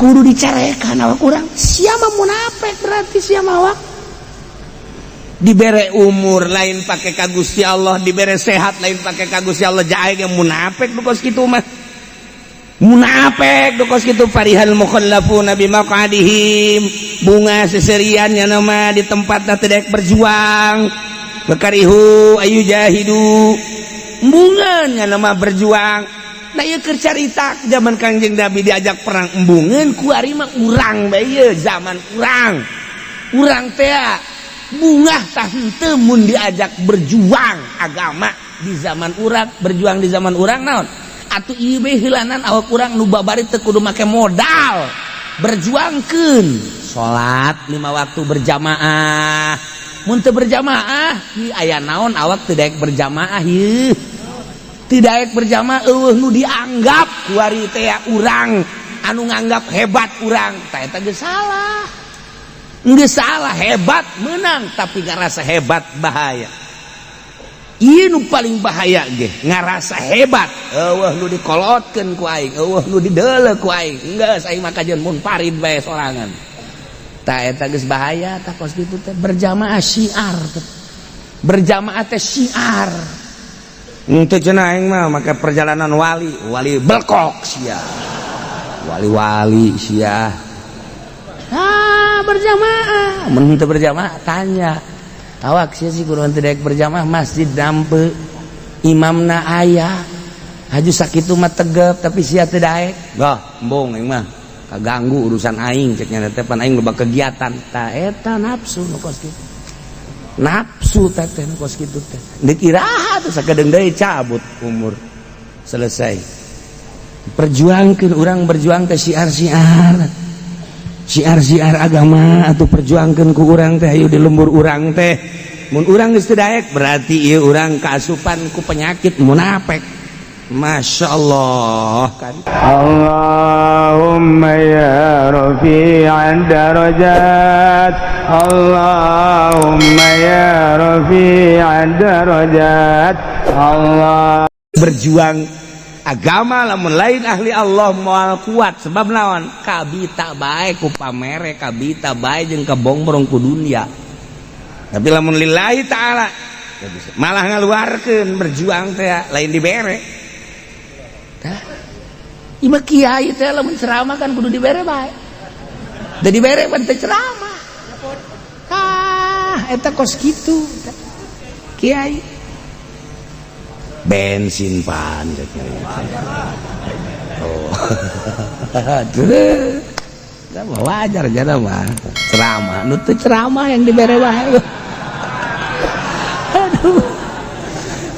Kudu dicarekan awak urang. Sia mah munafik, berarti sia mah awak dibere umur lain pake ka Gusti Allah, dibere sehat lain pake ka Gusti Allah. Jae ge munafik nu kos kitu mah, munafik nu kos kitu. Farihal mukhallafuna bimaqadihim, bunga seserian nya nama di tempatna teu daek berjuang. Wa karihu ayyujahidu, embungeun nya nama berjuang. Nah, ieu keur carita zaman Kangjeng Nabi diajak perang embungeun. Kuari mah urang bae ieu, zaman urang, urang teh bungah tah henteu mun diajak berjuang agama di zaman urang. Berjuang di zaman urang naon atuh? Ieu bae heulanan awak urang nu babari teu kudu make modal, berjuangkeun salat lima waktu berjamaah. Mun teu berjamaah ieu aya naon? Awak teu daek berjamaah, ieu teu daek berjamaah, eueuh nu dianggap. Kuari teh urang anu nganggap hebat urang tah, eta geus salah, geus salah. Hebat menang, tapi ngerasa hebat bahaya. Ieu nu paling bahaya ge, ngarasa hebat. Eueuh nu dikolotkeun ku aing, eueuh nu dideuleu ku aing, geus aing mah kajeun munfarid bae sorangan. Tah, eta geus bahaya tah kos kitu teh. Berjamaah syiar teh, berjamaah teh syiar. Henteu cenah, aing mah make perjalanan wali, wali belkok sia, wali-wali sia. Ah, berjamaah mun teu berjamaah, tanya awak sia sih kudu teu daek berjamaah. Masjid dampe, imamna aya, haju sakitu mah tegep, tapi sia teu daek. Gah, embung aing mah, kaganggu urusan aing cek nya teh, pan aing loba kegiatan. Tah, eta nafsu nu kos kitu, nafsu teh teh nu kos kitu teh. Deuk iraha tuh? Sakedeung deui cabut umur, selesai. Perjuangkeun urang, berjuang teh syiar-syiar, syiar-syiar agama atau perjuangkeun ku urang teh. Ayo di lembur urang teh, mun urang geus teu daek berarti ieu urang kaasupan ku penyakit munafik. Masya Allah kan. اللهم يا رفيع الدرجات، اللهم يا رفيع الدرجات، الله Berjuang agama lamun lain ahli Allah moal kuat. Sebab naon? Kabita bae ku pamere, kabita bae jeung kabongbrong ku dunia. Tapi lamun lillahi ta'ala malah ngaluarkeun. Berjuang teh lain dibere. Tah, ima kiai teh lamun ceramah kan kudu dibere bae. Da dibere pan teu ceramah. Ah, eta kos kitu kiai. Bensin pan. Oh, terus wajar jana mah ceramah. Nu teu ceramah yang dibere wae, aduh,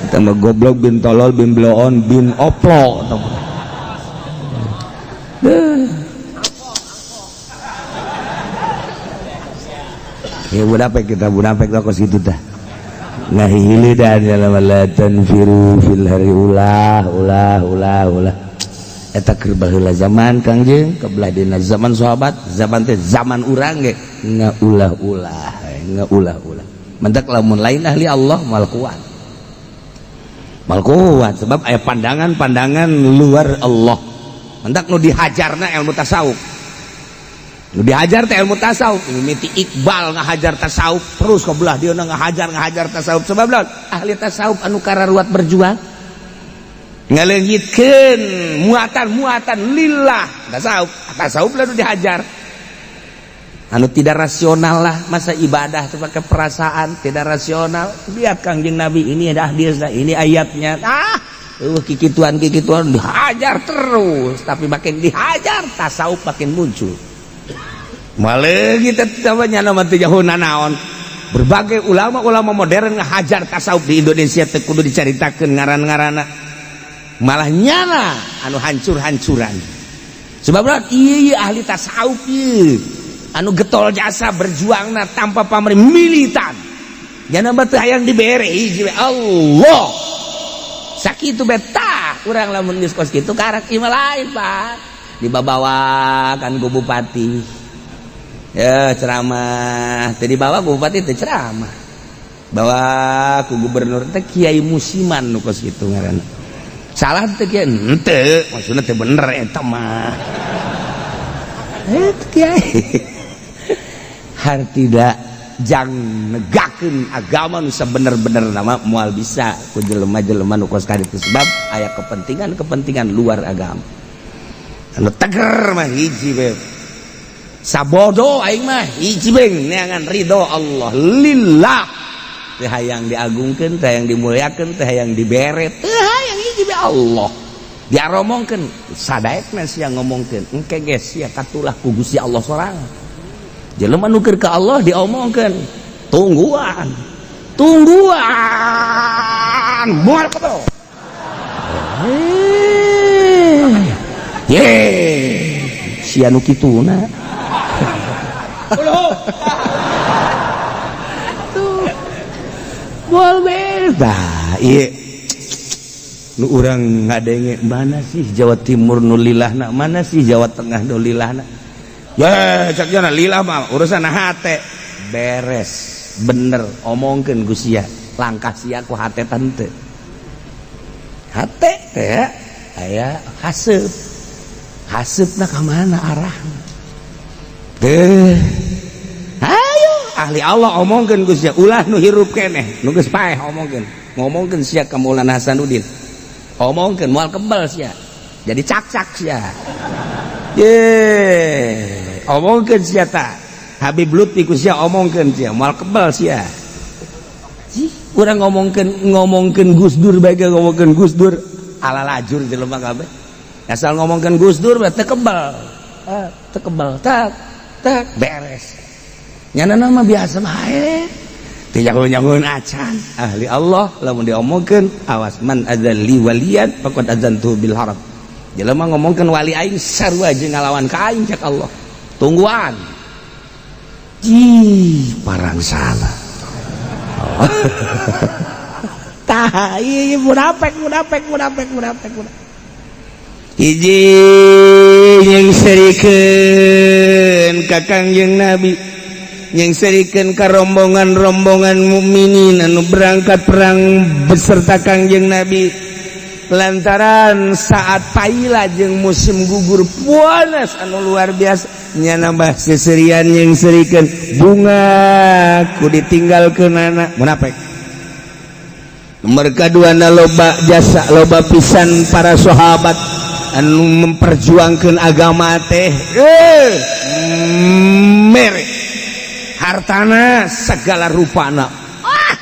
kita mah goblok bin tolol bin bloon bin oplo. Duh. Ya munafik, kita munafik lah kos gitu dah. Ngahili dan dalam la tanfiru fil hari, ulah ulah ulah ulah. Eta keur baheula zaman Kangjeng, kebelah dina zaman sahabat, zaman teh zaman urang ge ngaulah-ulah, ngaulah-ulah. Mentak lamun lain ahli Allah mal kuat, mal kuat, sebab aya pandangan-pandangan luar Allah. Mentak nu dihajarna ilmu tasawuf, nu dihajar teh ilmu tasawuf. Mimiti Iqbal ngahajar tasawuf, terus ke belah dia ngahajar ngahajar tasawuf. Sebab naon? Ahli tasawuf anu kararuat berjuang ngaleungitkeun muatan-muatan lillah tasawuf, tasawuf lalu dihajar anu tidak rasional lah. Masa ibadah itu pakai perasaan? Tidak rasional. Lihat Kangjeng Nabi, ini ada hadisnya, ini ayatnya. Ah, kikituan kikituan dihajar terus, tapi makin dihajar tasawuf makin muncul. Malah kita nama jauh naon, berbagai ulama-ulama modern ngahajar tasawuf di Indonesia teu kudu dicaritakeun ngaran-ngaranna, malah nyana anu hancur-hancuran. Sebab iya, ahli tasawuf ieu anu getol jasa berjuangna tanpa pamrih, militan. Jana batu hayang dibere hiji Allah sakitu beta. Urang lamun geus kos kitu karak ieu lain, Pak, dibabawa kan ku bupati ya ceramah. Teu dibawa ku bupati teu ceramah, bawa ku gubernur teh. Kiai musiman nu kos kitu ngaranna. Salah teu kiai? Henteu, maksudna teu bener eta mah. Kiai har tidak jang negakeun agama nu sabener-bener nama moal bisa ku jelema-jelema nu kos kaditu, sebab aya kepentingan-kepentingan luar agama. Anu teger mah hiji we, sabodo aing mah hiji beng, neangan ridho Allah, lillah. Teu hayang diagungkeun, teu hayang dimuliakeun, teu hayang dibere, teu hayang, hiji be Allah. Diaromongkeun sadaekna sia ngomongkeun, engke ge sia katulah ku Gusti Allah sorangan. Jelema nu keur ka Allah diomongkeun, tungguan tungguan, moal kebel. Ye sia nu kituna tuh moal beda. Ieu nu urang ngadenge, mana sih Jawa Timur nu lilahna, mana sih Jawa Tengah nu lilahna? Ya cak jana lillah mah urusan hate beres, bener omongkeun ku sia, langkah sia ku hate tante hate teh aya haseup, haseupna ka mana arahna teh. Ayo ahli Allah omongkeun ku sia, ulah nu hirup keneh nu geus paeh omongkeun, ngomongkeun sia ka Maulana Hasanuddin, omongkeun moal kebal sia, jadi cak-cak sia. Ye omongkeun sia ta Habib Lutfi ku sia, omongkeun sia moal kebal sia. Sih urang ngomongkeun, ngomongkeun Gus Dur bae, ngomongkeun Gus Dur ala lajur jelema kabeh, asal ngomongkeun Gus Dur teu kebal, ah, teu kebal, tak tak beres. Nyana nama biasa bae, teu jago-jagoan acan. Ahli Allah lamun diomongkeun awas, man adzalli waliyan faqad adzantu bil harb. Jelema ngomongkeun wali aing sarua jeung ngalawan ka aing, cek Allah, tungguan. Ih, parang salah. Tah ieu munafik, munafik, munafik, munafik, munafik. Hiji nyengserikeun ka Kangjeng Nabi, nyengserikeun ka rombongan-rombongan mukminin anu berangkat perang beserta Kangjeng Nabi, lantaran saat paila jeung musim gugur panas anu luar biasa, nya nambah seserian nyengserikeun bunga ku ditinggalkeun anak munafik. Nomor kadua na loba jasa, loba pisan para sahabat anu memperjuangkan agama teh, mere hartana segala rupana, ah!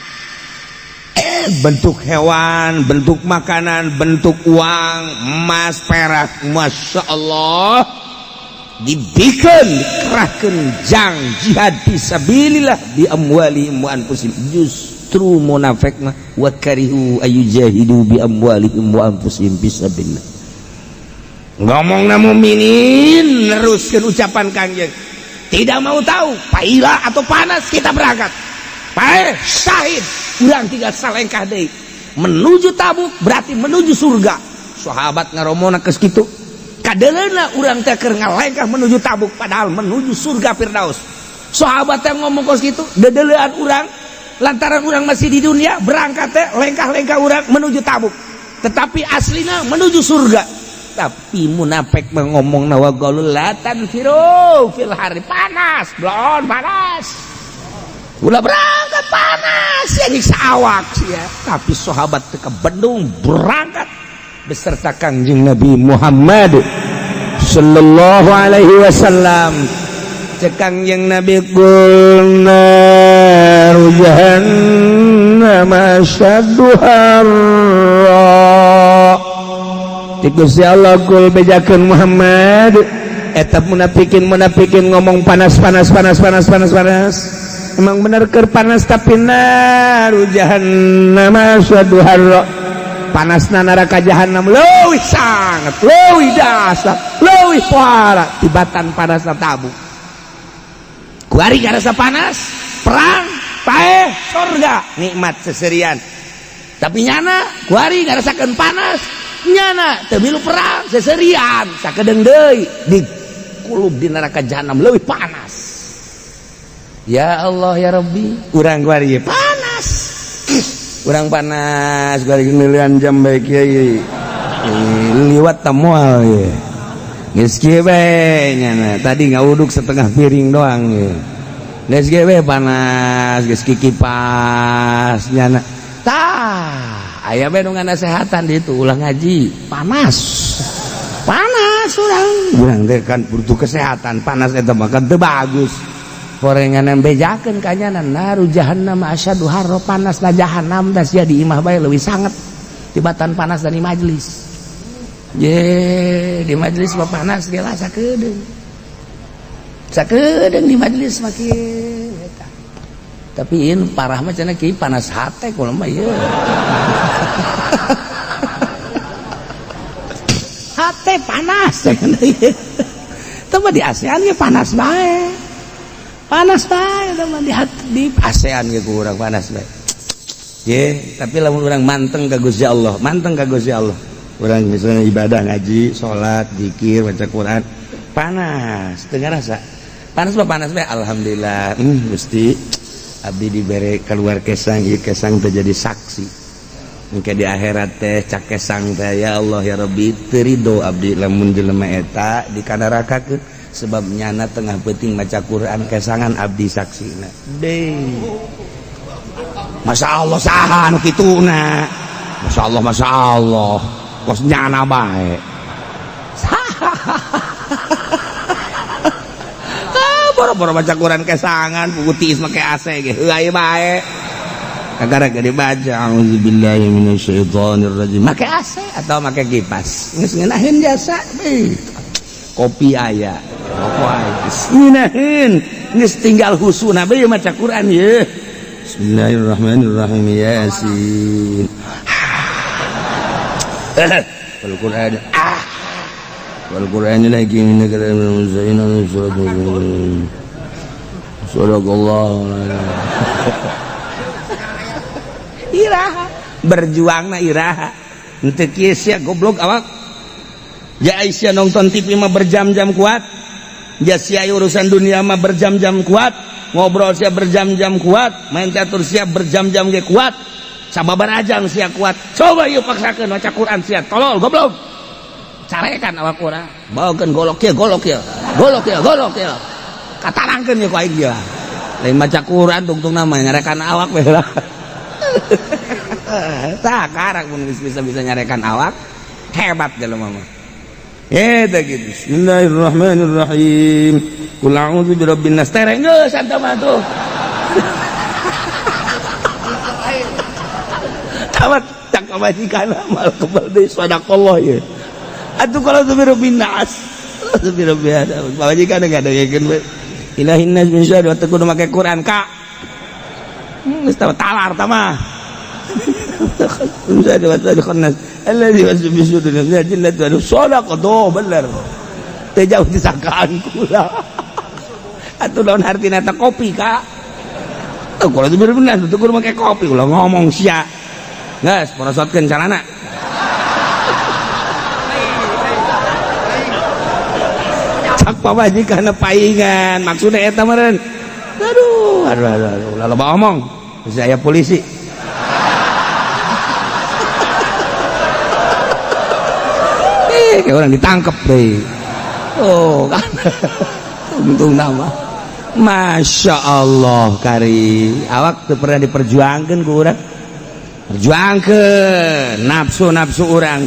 Bentuk hewan, bentuk makanan, bentuk uang, emas, perak, masya Allah, dibikin, dikerahkan jang jihad fisabilillah bi amwalihim wa anfusihim. Justru munafik mah wa karihu ayujahidu bi amwalihim wa anfusihim fisabilillah. Ngomong na mukminin neruskeun ucapan Kangjeng, tidak mau tahu paila atau panas, kita berangkat, paeh syahid, urang tinggal salengkah deui menuju Tabuk, berarti menuju surga. Sahabat ngaromona geus kitu kadeleuna urang teh keur ngalengkah menuju Tabuk, padahal menuju surga Firdaus. Sahabat yang ngomong kos kitu dedelean urang, lantaran urang masih di dunia, berangkat teh lengkah-lengkah urang menuju Tabuk, tetapi aslina menuju surga. Tapi munafik ngomong wa qalu la tanfiru fil hari, panas blon, panas, ulah berangkat, panas ya, nyiksa awak ya. Tapi sahabat ke Bandung berangkat beserta Kangjeng Nabi Muhammad sallallahu alaihi wasallam. Cek Kangjeng Nabi, qul naru jahannam asyaddu harra. Gusti Allah, kul, bejakeun Muhammad, eta munafikin, munafikin ngomong panas, panas, panas, panas, panas, panas, emang bener keur panas, tapi naru jahannam asyaddu harra, panasna neraka jahanam leuwih sangat, leuwih dasar, leuwih pohara tibatan panasna Tabuk. Kuari ngarasa panas perang, paeh surga, nikmat seserian. Tapi nyana kuari ngarasakeun panas, nyana teu milu perang, seserian sakedeung deui di kulub di neraka jahanam leuwih panas. Ya Allah ya Rabbi, urang kuari panas, urang panas kuari, nilian jam baik kiai liwat ta moal ye. Geus kieu bae nyana. Tadi ngauduk setengah piring doang ye. Geus kieu bae panas, geus kikipas nyana. Tah, aya bae nu nganasehatan di itu ulah ngaji, panas. Panas urang. Urang teh kan butuh kesehatan, panas eta mah kan teu bagus. Horengan bejakeun ka nyana naru jahannam asyadu harra, panas na jahannam da sia di imah bae leuwih sanget tibatan panas dari majelis. Ye, di majelis mah panas ge lah sakedeung. Sakedeung di majelis mah kieu eta. Tapi in parah mah cenah kieu panas hate kula mah ieu. Hate panas cenah ieu. Teu mah di ASEAN ge panas bae. Panas bae teu mah di ASEAN ge ku urang panas bae. Ye, tapi lamun urang manteng ka Gusti Allah, manteng ka Gusti Allah. Orang misalnya ibadah ngaji, sholat, zikir, baca Quran, panas, teu ngarasa. Panas mah panas bae, alhamdulillah. Gusti, abdi dibere keluar kesang, ieu kesang teh jadi saksi. Engke di akhirat teh cak kesang teh ya Allah ya Rabbi, teu ridho abdi lamun jelema eta dikanarakakeun sebab nyana tengah peuting maca Quran kesangan abdi saksina. Deh. Masya Allah saha anu kituna. Masya Allah, Masya Allah. Kos nyana bae. Ah, boro-boro baca Quran kesangan, putih make AC ge heuay bae. Kakara ge dibaca auzubillahi minasyaitonir rajim. Make AC atau make kipas. Geus ngeunaheun jasa bae. Kopi aya, rokok aya. Geus ngeunaheun, geus tinggal husuna bae maca Quran ye. Bismillahirrahmanirrahim. Yasin. Wal Qur'an ah wal Qur'an lagi min negara sadaqallah. Iraha berjuangna iraha henteu kieu sia goblok awak. Ja sia nonton TV mah berjam-jam kuat, ja sia urusan dunia mah berjam-jam kuat, ngobrol sia berjam-jam kuat, main catur sia berjam-jam ge kuat, sababar ajang sia kuat. Coba yuk paksakeun maca Quran sia tolol goblok. Carekan awak urang, bawakeun golok kieu, golok kieu, golok kieu, golok kieu. Katarangkeun ye ku aing dia. Lain maca Quran tungtungna mah nyarekan awak we lah. Tah karak mun geus bisa-bisa nyarekan awak, hebat jelema mah. Eta gitu. Bismillahirrahmanirrahim. Qul a'udzu birabbin nas. Tereng geus anta mah tuh. Tamat cak majikan mal kebal deui sadaqallah ye. Atuh kalau tu birabbin nas. Atuh birabbin nas. Majikan enggak dengekeun we. Ilahin nas min syarri wa teu make Quran ka. Geus talar tah mah. Min syarri wa nas. Allazi yuwaswisu fi sudurin jinnati wa sadaqa do bener. Teu jauh disangkaan kula. Atuh lawan hartina eta kopi ka. Kalau itu bener-bener tuh kudu make kopi ulah ngomong sia. Geus porosotkeun calana. Cak pamajikan paingan maksudna eta meureun. Aduh, aduh aduh aduh ulah loba omong. Bisa aya polisi. Kayak orang ditangkep deh. Oh, kan. Untung nama. Masya Allah kari. Awak tuh pernah diperjuangkan ku urang. Perjuangkan nafsu-nafsu urang.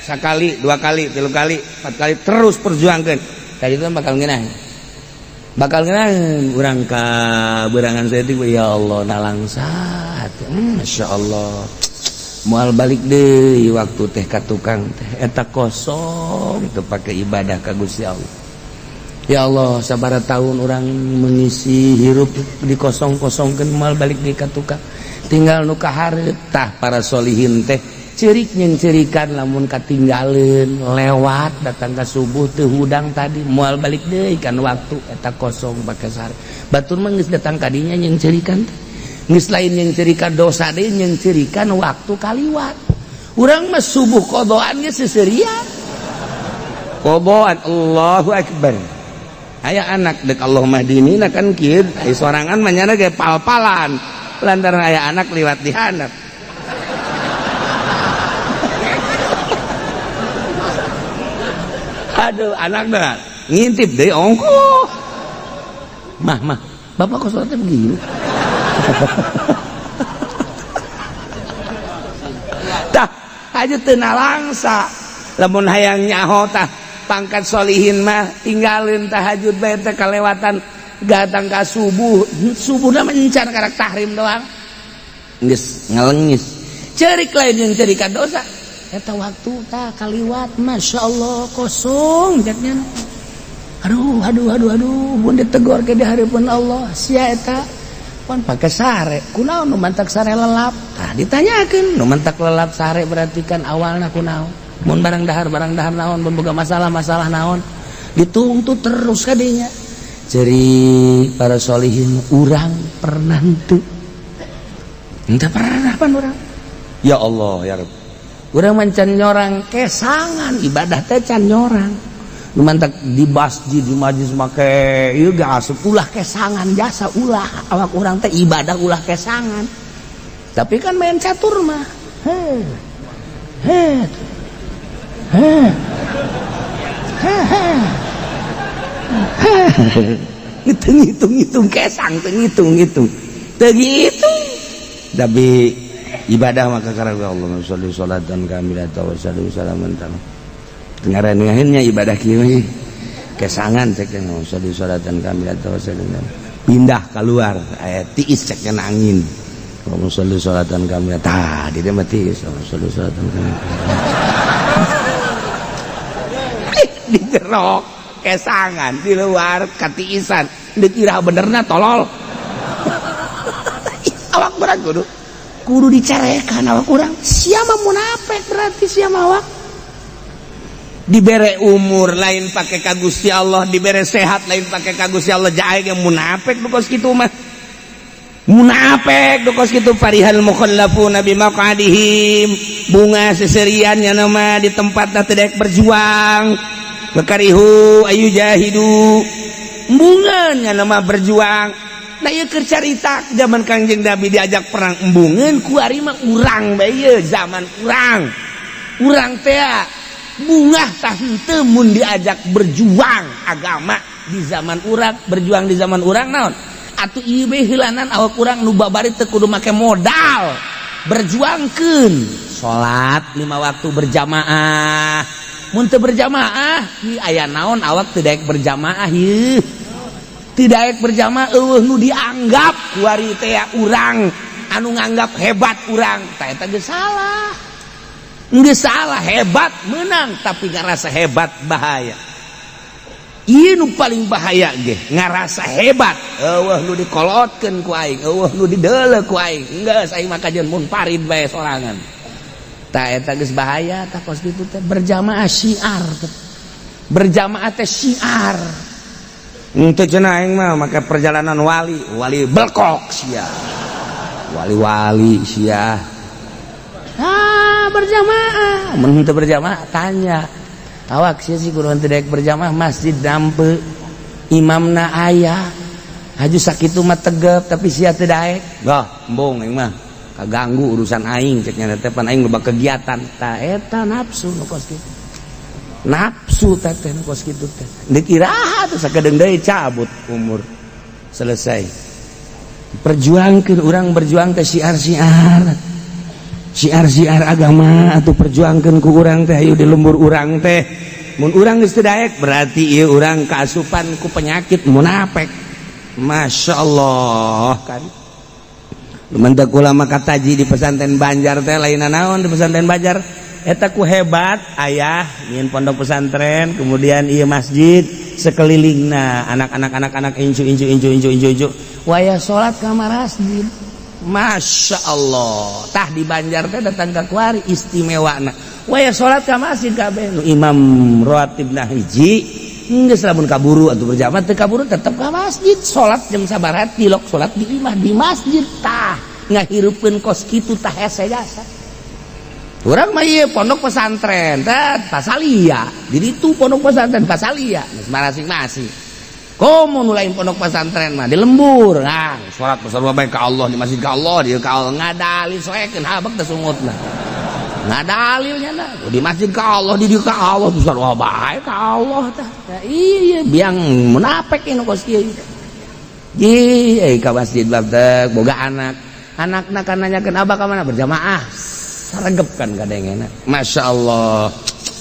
Sekali, dua kali, tilu kali, empat kali terus perjuangkan. Tadi itu bakal ngeunah. Bakal ngeunah urang ka berangan saeutik ya Allah nalangsat. Masya Allah. Moal balik deui waktu teh ka tukang teh eta kosong teu pake ibadah ka Gusti Allah. Ya Allah sabaraha tahun orang mengisi hirup dikosong-kosongkeun moal balik deui ka tukang. Tinggal nu kahareup tah para solihin teh ceurik jeung ceurikan lamun katinggaleun lewat datang ka subuh teu hudang tadi moal balik deui kan waktu eta kosong pake sare. Batur mah geus datang ka dinya jeung ceurikan teh. Geus lain yang cerikan dosa deui yang cerikan waktu kaliwat. Urang mah subuh qodoan ge seserian. Qodoan Allahu akbar. Aya anak dek Allah mahdinina kan kieu, aya sorangan mah nyana ge pal-palan. Lantaran aya anak liwat di handap. Aduh, anakna ngintip deui ongkoh. Mah, mah, bapak kok sholatnya begini? Tah, aja teu nalangsa. Lamun hayang nyaho tah pangkat solihin mah tinggalin tahajud bae teh kalewatan datang ka subuh. Subuhna mencar karak tahrim doang. Geus ngalengis. Cerik lain yang cerikan dosa. Eta waktu tah kaliwat, Masya Allah, kosong jaknya. Aduh, aduh, aduh, aduh, mun ditegor ke di hadapan Allah, sia eta pan pake sare, kunaon nu mantak sare lelap? Tah ditanyakeun, nu mantak lelap sare berarti kan awalna kunaon? Mun barang dahar naon, mun boga masalah-masalah naon, dituntut terus kadinya. Jadi para solihin urang pernah henteu. Henteu pernah pan urang. Ya Allah ya Rabb. Urang mancan nyorang kesangan ibadah teh can nyorang. Nu mantak di masjid di majlis make ieu ge asup ulah kesangan jasa ulah awak urang teh ibadah ulah kesangan. Tapi kan main catur mah. Heh. Heh. Heh. Heh. Heh. Ngitung-ngitung kesang teu ngitung-ngitung. Teu ngitung. Tapi ibadah maka karena Allah sholli sholatan kamilatan wa salli salaman tam. Ngarannya ibadah kieu kesangan cek sholli sholatan kamilatan wa salli pindah keluar aya tiis cek angin. Allahumma sholli sholatan kamilatan tah di dieu mah tiis Allahumma sholli sholatan kamilatan. Di jerok kesangan di luar katiisan dikira benerna tolol. Awak berat kudu kudu dicarekan awak urang siapa munafik berarti siapa awak dibere umur lain pakai ka Gusti Allah, dibere sehat lain pakai ka Gusti Allah, jae ge munafik nu kos kitu mah. Munafik nu kos kitu farihal mukhallafuna bimaqadihim, bunga seserian nya mah di tempatna teu daek berjuang. Bekarihu ayu jahidu, embungeun nya mah berjuang. Nah ieu keur carita zaman Kangjeng Nabi diajak perang embungeun kuari mah urang bae ieu zaman urang. Urang teh bungah tah henteu mun diajak berjuang agama di zaman urang, berjuang di zaman urang naon? Atuh ieu bae heulanan awak urang nu babari teu kudu make modal. Berjuangkeun salat 5 waktu berjamaah. Mun teu berjamaah, ieu aya naon awak teu daek berjamaah ieu. Teu daek berjamaah eueuh nu dianggap kuari teh urang anu nganggap hebat urang, tah eta geus salah. Nggak salah hebat menang tapi ngerasa hebat bahaya. Ieu nu paling bahaya ge ngerasa hebat. Eueuh nu dikolotkeun ku aing, eueuh nu dideuleu ku aing. Geus aing mah kajeun munfarid bae sorangan. Tah eta geus bahaya tah kos kitu teh berjamaah syiar teh. Berjamaah teh syiar. Henteu cenah aing mah make perjalanan wali, wali belkok sia. Wali-wali sia. Ah, berjamaah mun teu berjamaah tanya awak sia sih kudu teu daek berjamaah masjid dampe imamna aya haju sakitu mah tegep tapi sia teu daek gah embung aing mah kaganggu urusan aing cek nya teh pan aing loba kegiatan tah eta nafsu nu kos kitu nafsu teh teh nu kos kitu teh deuk iraha tuh sakedeung deui cabut umur selesai perjuangkeun urang berjuang teh syiar-syiar syiar-syiar agama atau perjuangkan ku urang teh ayo di lembur urang teh mun urang geus teu daek berarti ieu urang kaasupan ku penyakit munafik. Masya Allah kan lumantak ulama kataji di pesantren Banjar teh lain naon di pesantren Banjar eta ku hebat ayah nyieun pondok pesantren kemudian ieu masjid sekelilingna anak-anak anak-anak incu incu incu incu incu incu wayah salat ka masjid. Masya Allah tah di Banjar teh datang ke kuari istimewana waya salat ka masjid kabeh nu imam ratibna hiji geus lamun kaburu atuh berjamaah teu kaburu tetep ka masjid salat jam sabaraha tilok salat di imah di masjid tah ngahirupkeun kos kitu tah hese jasa urang mah ieu pondok pesantren teh pasalia di ditu pondok pesantren pasalia geus masing-masing. Komo nu lain pondok pesantren mah di lembur, nah salat pasal bae ka Allah di masjid ka Allah di ka Allah ngadali soekeun habek teh sungutna. Nggak dalilnya nah. Di masjid ka Allah, di dieu ka Allah, besar wah bae ka Allah tah. Iya, biang munafik ini kos kieu. Ih, ka masjid babtek boga anak. Anakna kan nanyakeun, "Abah ka mana?" "Berjamaah." Saregep kan kadengena. Masya Allah.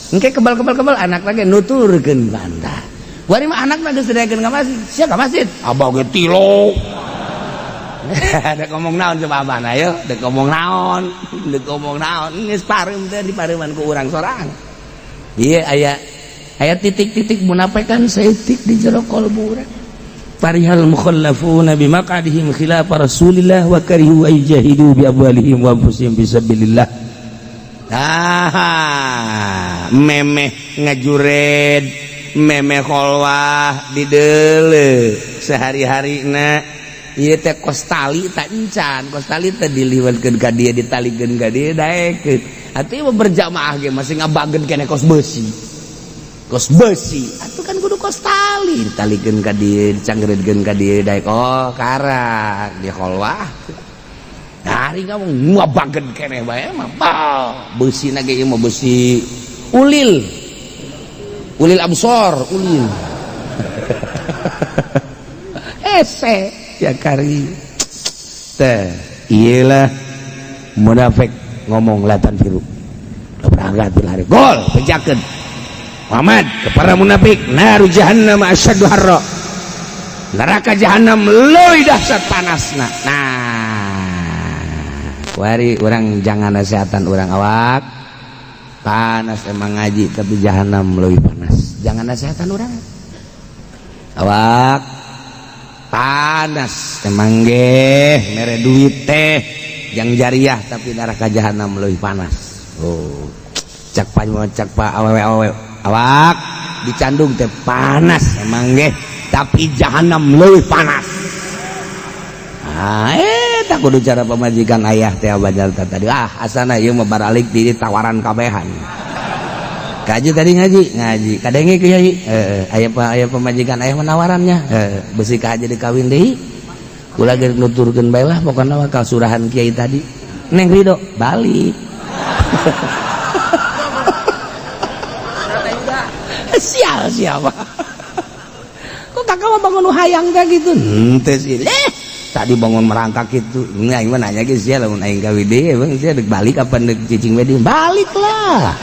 Engke kebal-kebal kebal anak lagi nuturkeun bantah. Wari mah anakna geus didaekeun ka masjid. Sia ka masjid? Abah ge tilo. Dek ngomong naon coba abah na ayo, dek ngomong naon, dek ngomong naon, geus pareum teh dipareuman ku urang sorang. Iya, aya aya titik-titik munafikan saeutik di jero kolbu urang. Farihal mukhallafuna bimaq'adihim khilaf Rasulillah wa karihu ay jahidu bi amwalihim wa anfusihim fi sabilillah. Ah, memeh ngajured, memeh kholwah di deule sehari-harina ieu teh kos tali tak encan, kos tali teh diliwatkeun ka dieu, ditalikeun ka dieu, daekeun. Atuh berjamaah ge masih ngabageun keneh kos besi. Kos besi atuh kan kudu kos tali, ditalikeun ka dieu, dicanggereudkeun ka dieu, daek oh karak di kholwah. Hari kamu ngabageun keneh bae mah besi na ge ieu mah besi ulil. Ulil absor, ulil. Ese ya kari teh iyalah munafik ngomong la tanfiru berangkat berlari gol bejakeun Muhammad ke para munafik, naru jahannam asyaddu harra, neraka jahanam leuwih dahsyat panasna. Nah, wari orang jangan nasihatan orang, awak panas emang ngaji, tapi jahanam leuwih panas. Jangan nasihatan orang, awak panas emang ge mere duit teh yang jariah, tapi neraka jahanam leuwih panas. Oh, cak pak, cak pak, awewe awewe, awak dicandung teh panas emang ge, tapi jahanam leuwih panas. Ah, tak kudu cara pemajikan ayah teh banyak tadi. Ah, asana ieu mah baralik di tawaran kabehan. Kaji tadi ngaji ngaji kadenge kiai, aya aya pemajikan ayah menawarannya, besi ka aja dikawin deui. Kula ge nuturkeun bae lah, pokona mah surahan kiai tadi. Neng Ridho balik. Sial siapa kok kakak mah bangun hayang teh gitu henteu sih. Tadi bangun merangkak gitu. Ini aing mah nanya ge sia, lamun aing kawin deui emang sia dek balik apa dek cicing we? Balik lah.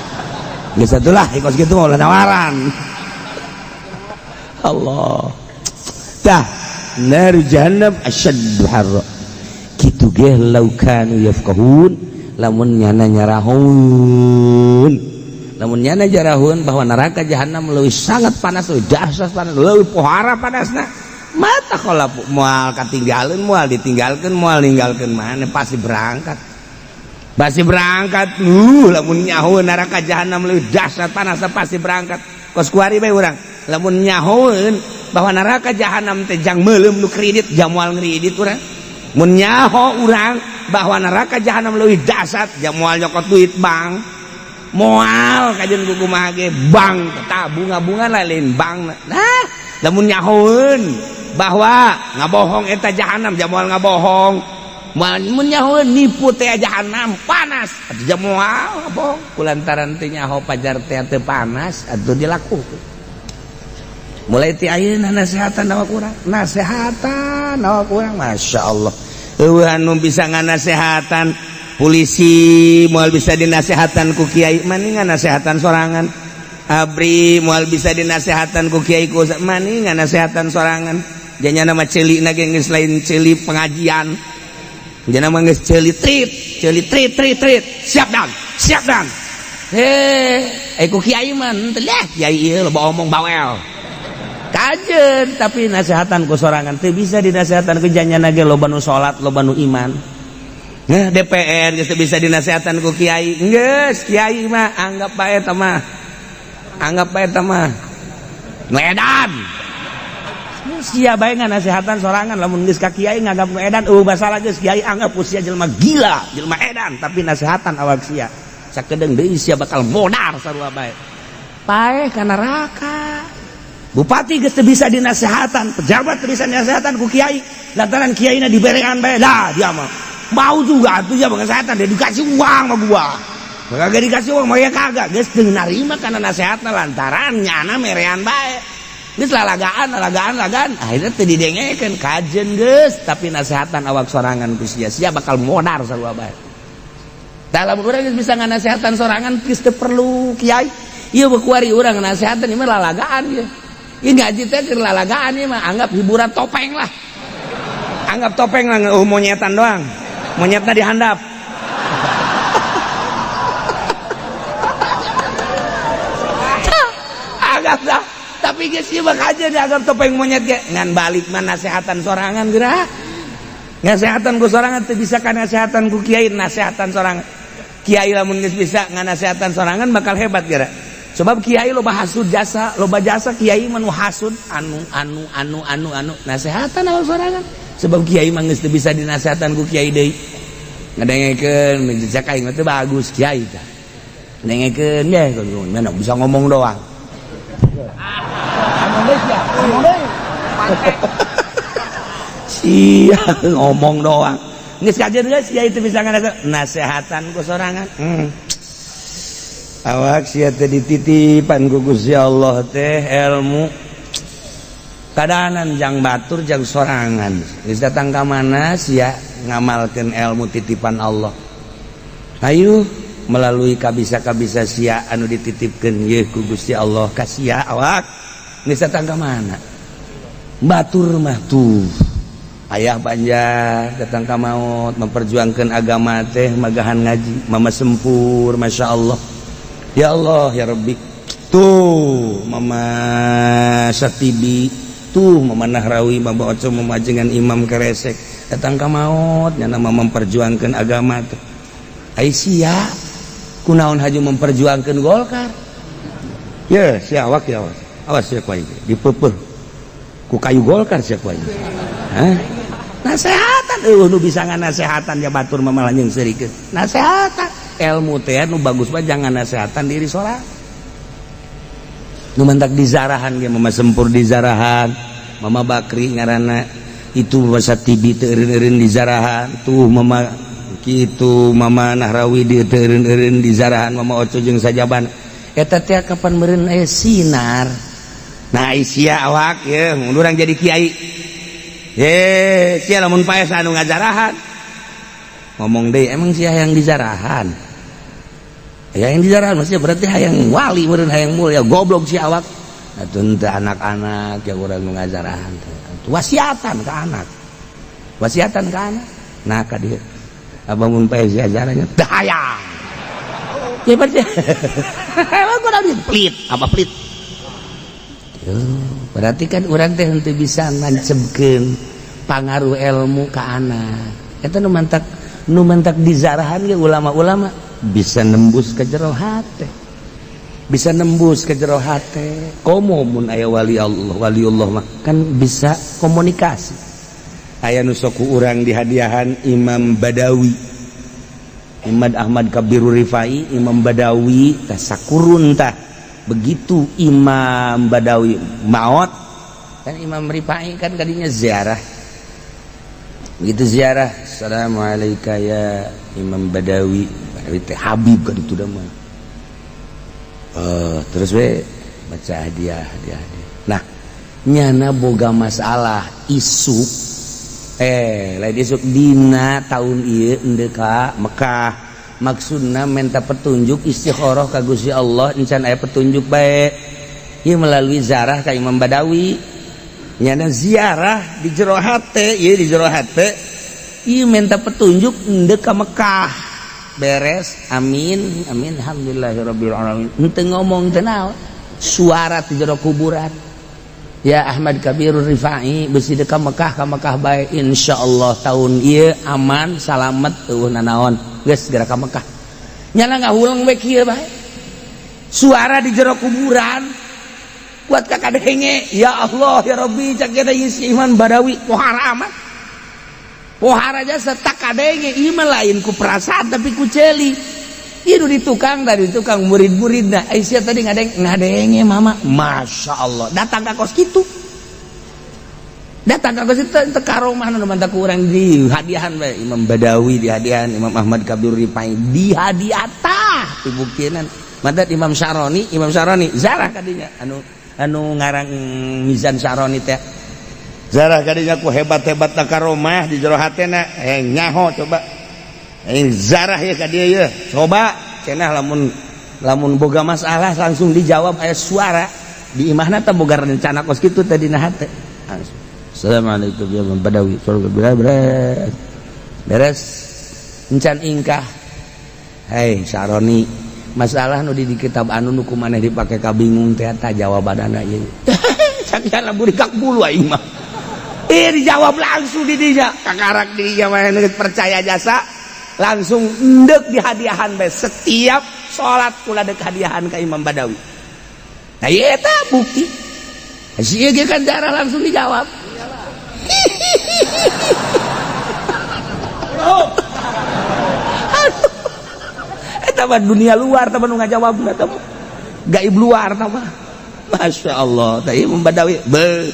Geus atulah kos kitu mah ulah nawaran. Allah. Tah, nar jahannam asyaddu harra. Kitu ge law kanu yafqahun, lamun nyana nyarahun. Lamun nyana jarahun bahwa neraka jahanam leuwih sangat panas, leuwih dahsyat panas, leuwih pohara panasna. Mata kalau moal katinggalin, moal ditinggalkeun, moal ninggalkeun mana, pasti berangkat. Pasti berangkat. Lamun nyaho neraka jahanam leuwih dahsyat panasna pasti berangkat. Kos kuari bae urang. Lamun nyahoeun bahwa neraka jahanam teh jang meuleum nu kredit, jang moal ngredit urang. Mun nyaho urang bahwa neraka jahanam leuwih dahsyat, jang moal nyokot duit bank. Moal kajeun kumaha ge bank tah bunga-bunga lain bank. Nah, lamun nyahoeun bahwa ngabohong eta jahanam, jang moal ngabohong. Mun nyahoeun nipu teh jahanam panas, atuh jang moal ngabohong. Kulantaran teh nyaho pajar teh teu panas atuh dilakukeun. Mulai ti ayeuna nasehatan awak urang, nasehatan awak urang, Masya Allah. Eueuh anu bisa nganasehatan polisi moal bisa dinasehatan ku kiai, mani nganasehatan sorangan. Abri moal bisa dinasehatan ku kiai, ku mani nganasehatan sorangan. Janya nama ceuli na ge geus lain ceuli pengajian. Jana mah geus ceuli trit, ceuli trit trit trit. Siap dan, siap dan. Heh, ku kiai mah henteu lah, kiai ieu loba omong bawel. Kajen tapi nasehatan ku sorangan teu bisa dinasehatan ku janyana ge loba nu salat, loba nu iman. Nah, DPR geus teu bisa dinasehatan ku kiai. Geus, kiai mah anggap bae eta mah. Anggap bae eta mah nu edan. Sia bae nganasehatan sorangan, lamun geus ka kiai nganggap nu edan, eueuh masalah geus kiai anggap ku sia jelema gila, jelema edan, tapi nasehatan awak sia. Sakedeung deui sia bakal modar sarua bae. Paeh ka neraka. Bupati geus teu bisa dinasehatan, pejabat teu bisa dinasehatan ku kiai, lantaran kiaina diberean bae. Lah dia mah mau juga atuh ya pengasehatan, dia dikasih uang sama gua. Kagak dikasih uang mah ya kagak, geus teu narima kana nasihatna lantaran nyana merean bae. Geus lalagaan, lalagaan, lalagaan, akhirnya teu didengekeun kajen geus, tapi nasehatan awak sorangan ku sia, sia bakal modar sarua bae. Dalam urang geus bisa nganasehatan sorangan geus teu perlu kiai. Ieu kuari urang nasehatan ieu mah lalagaan ieu. Ieu ngaji teh keur lalagaan ieu mah anggap hiburan topeng lah. Anggap topeng lah, monyetan doang. Monyetna dihandap. Anggap dah. Tapi geus ieu mah kajeun dianggap topeng monyet ge. Ngan balik mah nasehatan sorangan geura. Nasehatan ku sorangan teu bisa ka nasehatan ku kiai, nasehatan sorangan. Kiai lamun geus bisa nganasehatan sorangan bakal hebat geura. Sebab kiai loba hasud jasa, loba jasa kiai mah nu hasud anu anu anu anu anu nasehatan awak sorangan. Sebab kiai mah geus teu bisa dinasehatan ku kiai deui. Ngadengekeun cek aing mah teu bagus kiai tah. Dengekeun ge mana bisa ngomong doang. Ngomong deui sia, ngomong deui. Sia ngomong doang. Geus kajeun geus kiai teu bisa ngasehatan ku sorangan. Awak sia teh dititipan ku Gusti Allah teh ilmu. Kadanan jang batur jang sorangan. Geus datang ka mana sia ngamalkeun ilmu titipan Allah. Ayo melalui kabisa-kabisa sia anu dititipkeun yeuh ku Gusti Allah ka sia awak. Geus datang ka mana? Batur mah tuh. Ayah Banjar datang ka maut memperjuangkan agama teh magahan ngaji, mama sempur Masya Allah. Ya Allah ya Rabbi. Tuh mama Satibi, tuh mama Nahrawi, mama Oco, mama jengan Imam Keresek datang ka maut nyana memperjuangkan agama teh. Ai sia kunaon haju memperjuangkan Golkar? Ya sia awak ya awas. Awas sia ku aing dipeupeut ku kayu Golkar sia ku aing. Hah? Nasehatan eueuh nu bisa nganasehatan ya batur mah malah jeung seurikeun. Nasehatan ilmu teh nu bagus mah jangan nasehatan diri sorang. Nu mantak dizarahan ge mama sempur dizarahan, mama Bakri ngaranna itu mama Satibi teu eureun-eureun dizarahan, tuh mama kitu mama Nahrawi di teu eureun-eureun dizarahan, mama Oco jeung sajaban. Eta teh kapan meureun aya sinar. Nah sia awak ye mun urang jadi kiai. Ye sia lamun paes anu ngazarahan. Ngomong deui emang sia hayang dizarahan. Hayang dizarahan maksudnya berarti hayang wali meureun hayang mulia goblok si awak. Atuh teu anak-anak ya urang nu ngazarahan teh. Wasiatan ka anak. Wasiatan ka anak. Nah ka dieu. Abah mun paes ajarannya teu hayang. Ya berarti emang kurang pelit, apa pelit? Berarti kan urang teh henteu bisa ngancebkeun pangaruh ilmu ka anak. Eta nu mantak dizarahan ge ulama-ulama bisa nembus ke jero hate. Bisa nembus ke jero hate. Komo mun aya wali Allah, waliullah mah kan bisa komunikasi. Aya nu sok ku urang dihadiahan Imam Badawi. Imam Ahmad Kabirur Rifai, Imam Badawi tah sakurun tah. Begitu Imam Badawi maot kan Imam Rifai kan kadinya ziarah. Begitu ziarah, assalamualaikum ya Imam Badawi. Badawi teh Habib kan itu dah mah. Terus we baca hadiah, hadiah, hadiah. Nah, nyana boga masalah isuk lain isuk dina tahun ieu endeu ka Mekah. Maksudna minta petunjuk istikharah ka Gusti Allah encan aya petunjuk bae. Ieu melalui ziarah ka Imam Badawi. Nyana ziarah di jero hate, ieu di jero hate. Ieu minta petunjuk endeu ka Mekah. Beres, amin, amin, alhamdulillahirabbil alamin. Henteu ngomong teu naon. Suara di jero kuburan. Ya Ahmad Kabirur Rifai besi deuk ka Mekah bae insyaallah tahun ieu aman salamet eueuh nanaon. Geus segera ka Mekah. Nyana ngahuleng we kieu bae. Suara di jero kuburan. Kuat ka kadenge, ya Allah ya Rabbi cak kita si Iman Badawi pohara amat. Pohara jasa tak kadenge ieu mah lain ku perasaan tapi ku ceuli. Ieu di tukang tadi tukang murid-muridna. Aisyah tadi ngadenge mama. Masya Allah datang ka kos kitu. Datang ka kos kitu teu karomah nu mantak ku urang di hadiahan bae Imam Badawi di hadiahan Imam Ahmad Kabir Rifai di hadiah tah. Pibuktian madat Imam Syaroni, Imam Syaroni zarah kadinya, anu anu ngarang Mizan Syaroni teh zarah kadinya ku hebat-hebat karomah di jero hatena. Eh, nyaho coba eh zarah ya ka dieu ya, coba cenah lamun lamun boga masalah langsung dijawab, aya suara di imahna teh, boga rencana kos kitu teh dina hate. Langsung, "Assalamualaikum ya Imam Badawi." Beres beres encan ingkah, "Hei Syaroni, masalah nu di kitab anu nu ku maneh dipake kabingung teh, eta jawabanana ieu." Sakian burikak bulu aing mah. Eh, dijawab langsung di dinya. Kakarak di dinya mah percaya jasa langsung endek dihadiahan bae, setiap salat kula dek hadiahan ka Imam Badawi. Nah, ieu eta bukti si ieu kan jarah langsung dijawab. Aduh. Eta mah dunia luar, eta mah nu ngajawab eta mah gaib luar eta mah. Masya Allah, tah Imam Badawi be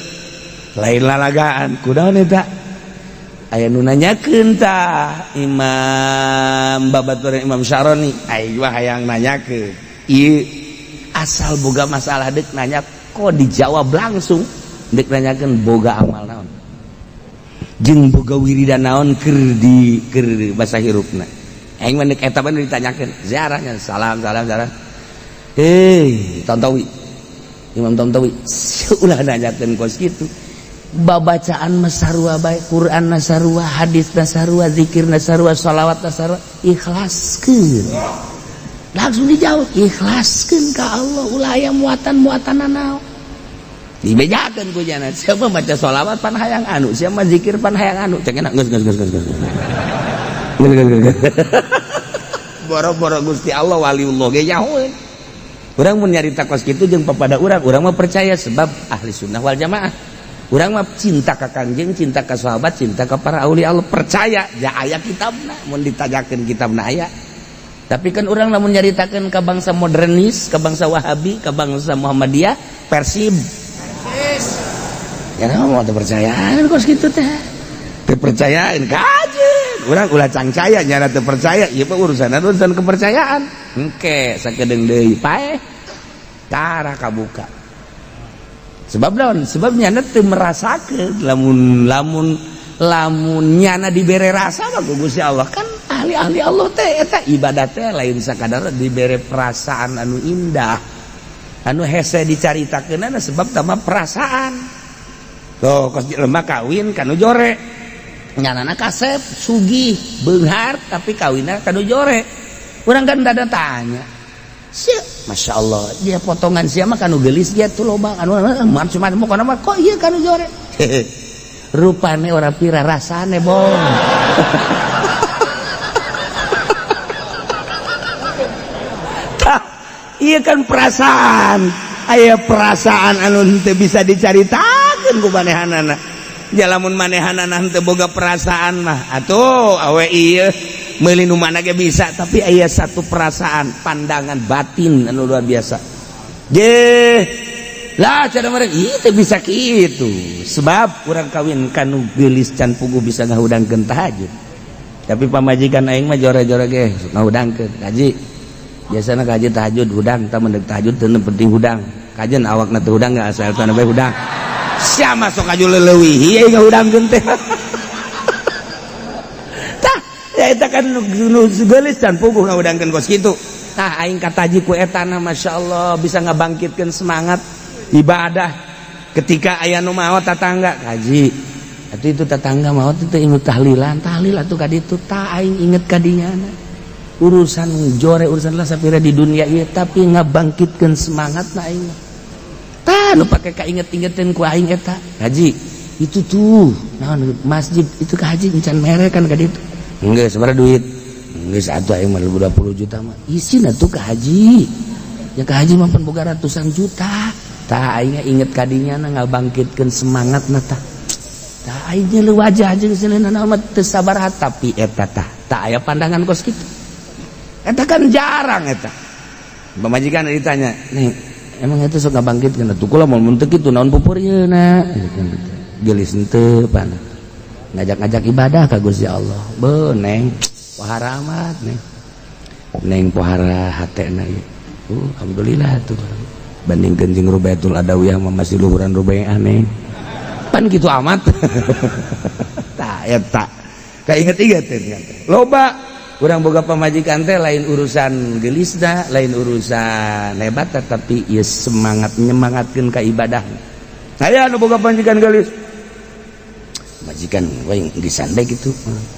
lain lalagaan. Kunaon eta aya nu nanyakeun tah Imam babaturan Imam Syaroni, aing mah hayang nanyakeun ieu, asal boga masalah dek nanya kok dijawab langsung. Dek nanyakeun boga amal naon jeung boga wiridan naon keur di keur basa hirupna. Aing mah dek eta mah ditanyakeun ziarahnya, salam salam salam, hei Tontowi, Imam Tontowi, ulah nanyakeun kos kitu, babacaan masarua bae, Quran nasarua, hadis nasarua, zikir nasarua, sholawat nasarua, ikhlaskeun. Langsung dijawab, ikhlaskeun ka Allah, ulah aya muatan-muatan naon. Dibejakeun ku jana, siapa maca sholawat pan hayang anu, siapa zikir pan hayang anu, cek enak geus geus geus geus geus. Boro-boro Gusti Allah, waliullah ge nyahoeun. Urang mun nyarita kos kitu jeung papada urang, urang mah percaya sebab ahli sunnah wal jamaah. Urang mah cinta ka Kangjeng, cinta ka sahabat, cinta ka para aulia Allah, percaya ja aya kitabna, mun ditanyakeun kitabna aya. Tapi kan urang lamun nyaritakeun ka bangsa modernis, ka bangsa Wahabi, ka bangsa Muhammadiyah, Persib. Ya mau teu percayaan kos kitu teh. Teu percayaan kajeun. Urang ulah cangcaya nyana teu percaya, ieu mah urusan urusan kepercayaan. Engke sakedeung deui paeh. Tara kabuka. Sebab naon? Sebab nyana teu merasakeun. Lamun lamun lamun nyana dibere rasa mah ku Gusti Allah, kan ahli-ahli Allah teh eta ibadah teh lain sakadar dibere perasaan anu indah anu hese dicaritakeunana, sebab tama perasaan. Tuh kos jelema kawin kanu jore, nyanana kasep sugih beunghar, tapi kawinna kanu jore. Urang kan dada tanya, "Sia, Masya Allah, dia potongan sia mah kanu gelis dia tuh loba anu macam-macam, pokona mah kok ieu kanu jore?" Rupane ora pira, rasane bong. Tah, iya kan perasaan, aya perasaan anu henteu bisa dicaritakeun ku manehanana. Ja lamun manehanana henteu boga perasaan mah atuh awe ieu meuli nu mana ge bisa, tapi aya satu perasaan pandangan batin anu luar biasa. Je lah cara mereka ieu teh bisa kitu sebab urang kawin kanu geulis can puguh bisa ngahudangkeun tahajud, tapi pamajikan aing mah jore-jore ge ngahudangkeun kaji. Biasana kaji tahajud hudang tah, mendek tahajud teu penting hudang kajen, awakna teu hudang enggak asal tanah bae hudang. Sia masuk aju leuwih ieu ngahudangkeun teh. Tah ya eta kan nu geulis can puguh ngahudangkeun kos kitu. Tah aing kataji ku eta na, masyaallah, bisa ngabangkitkeun semangat ibadah. Ketika aya nu maot tetangga, kaji atuh itu tetangga maot itu ilmu tahlilan, tahlil atuh ka ditu. Tah aing inget ka dinya, urusan jore urusan lah sapira di dunia ieu, tapi ngabangkitkeun semangat na aing. Tah nu pake kainget-ingetin ku aing eta, haji itu tuh naon masjid itu ka haji encan mere kan ka ditu, geus sabaraha duit geus atuh aing mah 20 juta mah isin atuh ka haji ya, ka haji mah pan boga ratusan juta. Tah aing inget ka dinya na ngabangkitkeun semangat na. Tah tah aing nyeuleut wajah jeung seleuna mah teu sabaraha, tapi eta tah tah aya pandangan kos kitu. Eta kan jarang eta pamajikan ditanya nih, emang itu sok ngabangkitkeun atuh kula mun teu kitu naon pupur ieu na geulis henteu pan ngajak-ngajak ibadah ka Gusti Allah. Be neng, waharamat neng. Neng pohara hatena ieu. Alhamdulillah tuh. Bandingkeun jeung Rubaitul Adawiyah mah masih luhuran Rubaiah, Neng. Pan gitu amat. Tah eta. Kainget-inget teh. Loba urang boga pamajikan teh lain urusan gelisna, lain urusan hebat, tapi ieu semangat nyemangatkeun ka ibadah. Aya nu boga pamajikan gelis. Majikan we geusan bae gitu.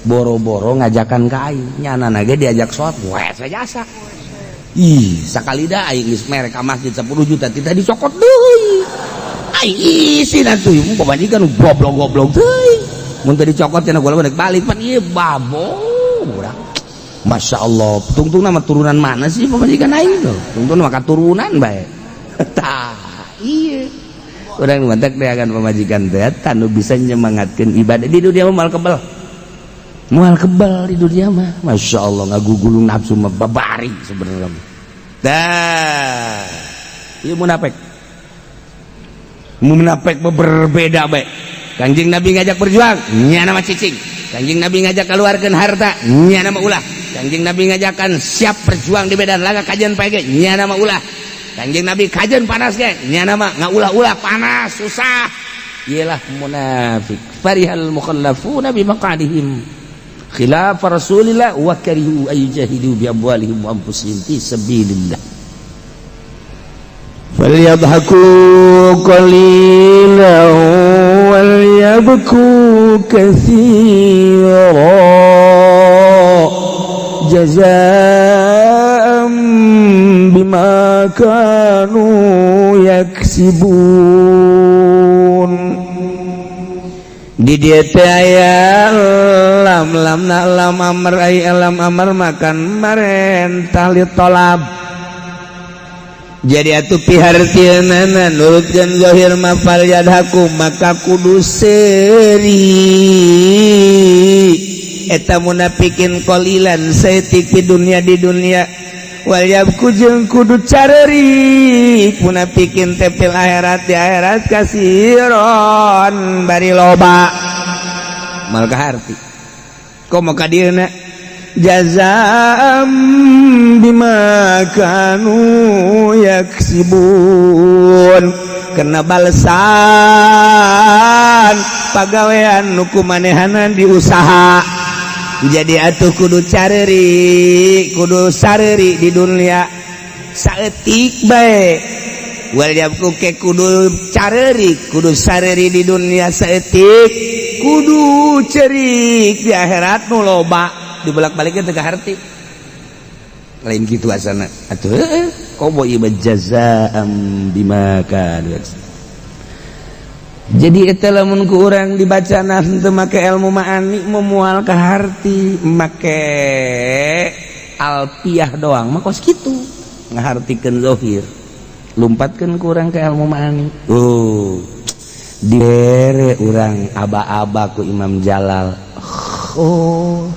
Boro-boro ngajakan ka aing, nyana ge diajak sholat, we jasa. Ih, sakali dah aing geus mere ka masjid 10 juta tidak dicokot deui. Aing isin atuh, pamajikan goblok-goblok teuing. Mun teu dicokot cenah gua balik pan ieu babo urang. Masya Allah, tungtung nama turunan mana sih pamajikan aing tuh? Tungtung nama katurunan bae. Tah, iya. Urang mantak akan pamajikan teh nu bisa nyemangatkeun ibadah di dunia mah moal kebel. Moal kebel di dunia mah. Masya Allah, ngagugulung nafsu mah babari sebenarnya. Dah, ieu munafik. Munafik berbeda bae. Kanjeng Nabi ngajak berjuang, nyana mah cicing. Kanjeng Nabi ngajak keluarkan harta, nyana mah ulah. Kanjeng Nabi ngajakan siap berjuang di medan laga kajian pege, nyana mah ulah. Kanjeng Nabi kajian panas ge, nyana mah ngaulah-ulah panas susah. Iyalah munafik. Farihal mukhallafuna bi maqadihim khilaf Rasulillah wa karihu ayyujahidu bi amwalihim wa anfusihim fi sabilillah. فليضحكوا قليلا وليبكوا كثيرا جزاء بما كانوا يكسبون. Di dieu teh aya lam, lam na lam amr, ai lam amr makan marentah li tolab. Jadi atuh pihartieunana nurutkeun zahir ma fal yadhaku, maka kudu seuri eta munafikin qalilan saeutik di dunia, di dunia, wal yabku jeung kudu carerik munafikin teh fil akhirat, di akhirat, kasiron bari loba. Mal kaharti komo ka dieuna jazaam bima kanu yaksibun, kena balesan pagawean nu ku manehanan diusaha. Jadi atuh kudu careri, kudu sareri di dunia saeutik bae, wal yabku ke kudu careri, kudu sareri di dunia saeutik, kudu cerik di akhirat nu loba. Dibolak-baliknya teu kaharti, lain kitu asana atuh heueuh komo ieu jazaam bima kanu. Jadi eta lamun ku urang dibaca teu make ilmu ma'ani memual kaharti, make alfiah doang mah kos kitu ngahartikeun zahir. Lumpatkeun ku urang ke ilmu ma'ani, oh dibere urang aba-aba ku Imam Jalal, oh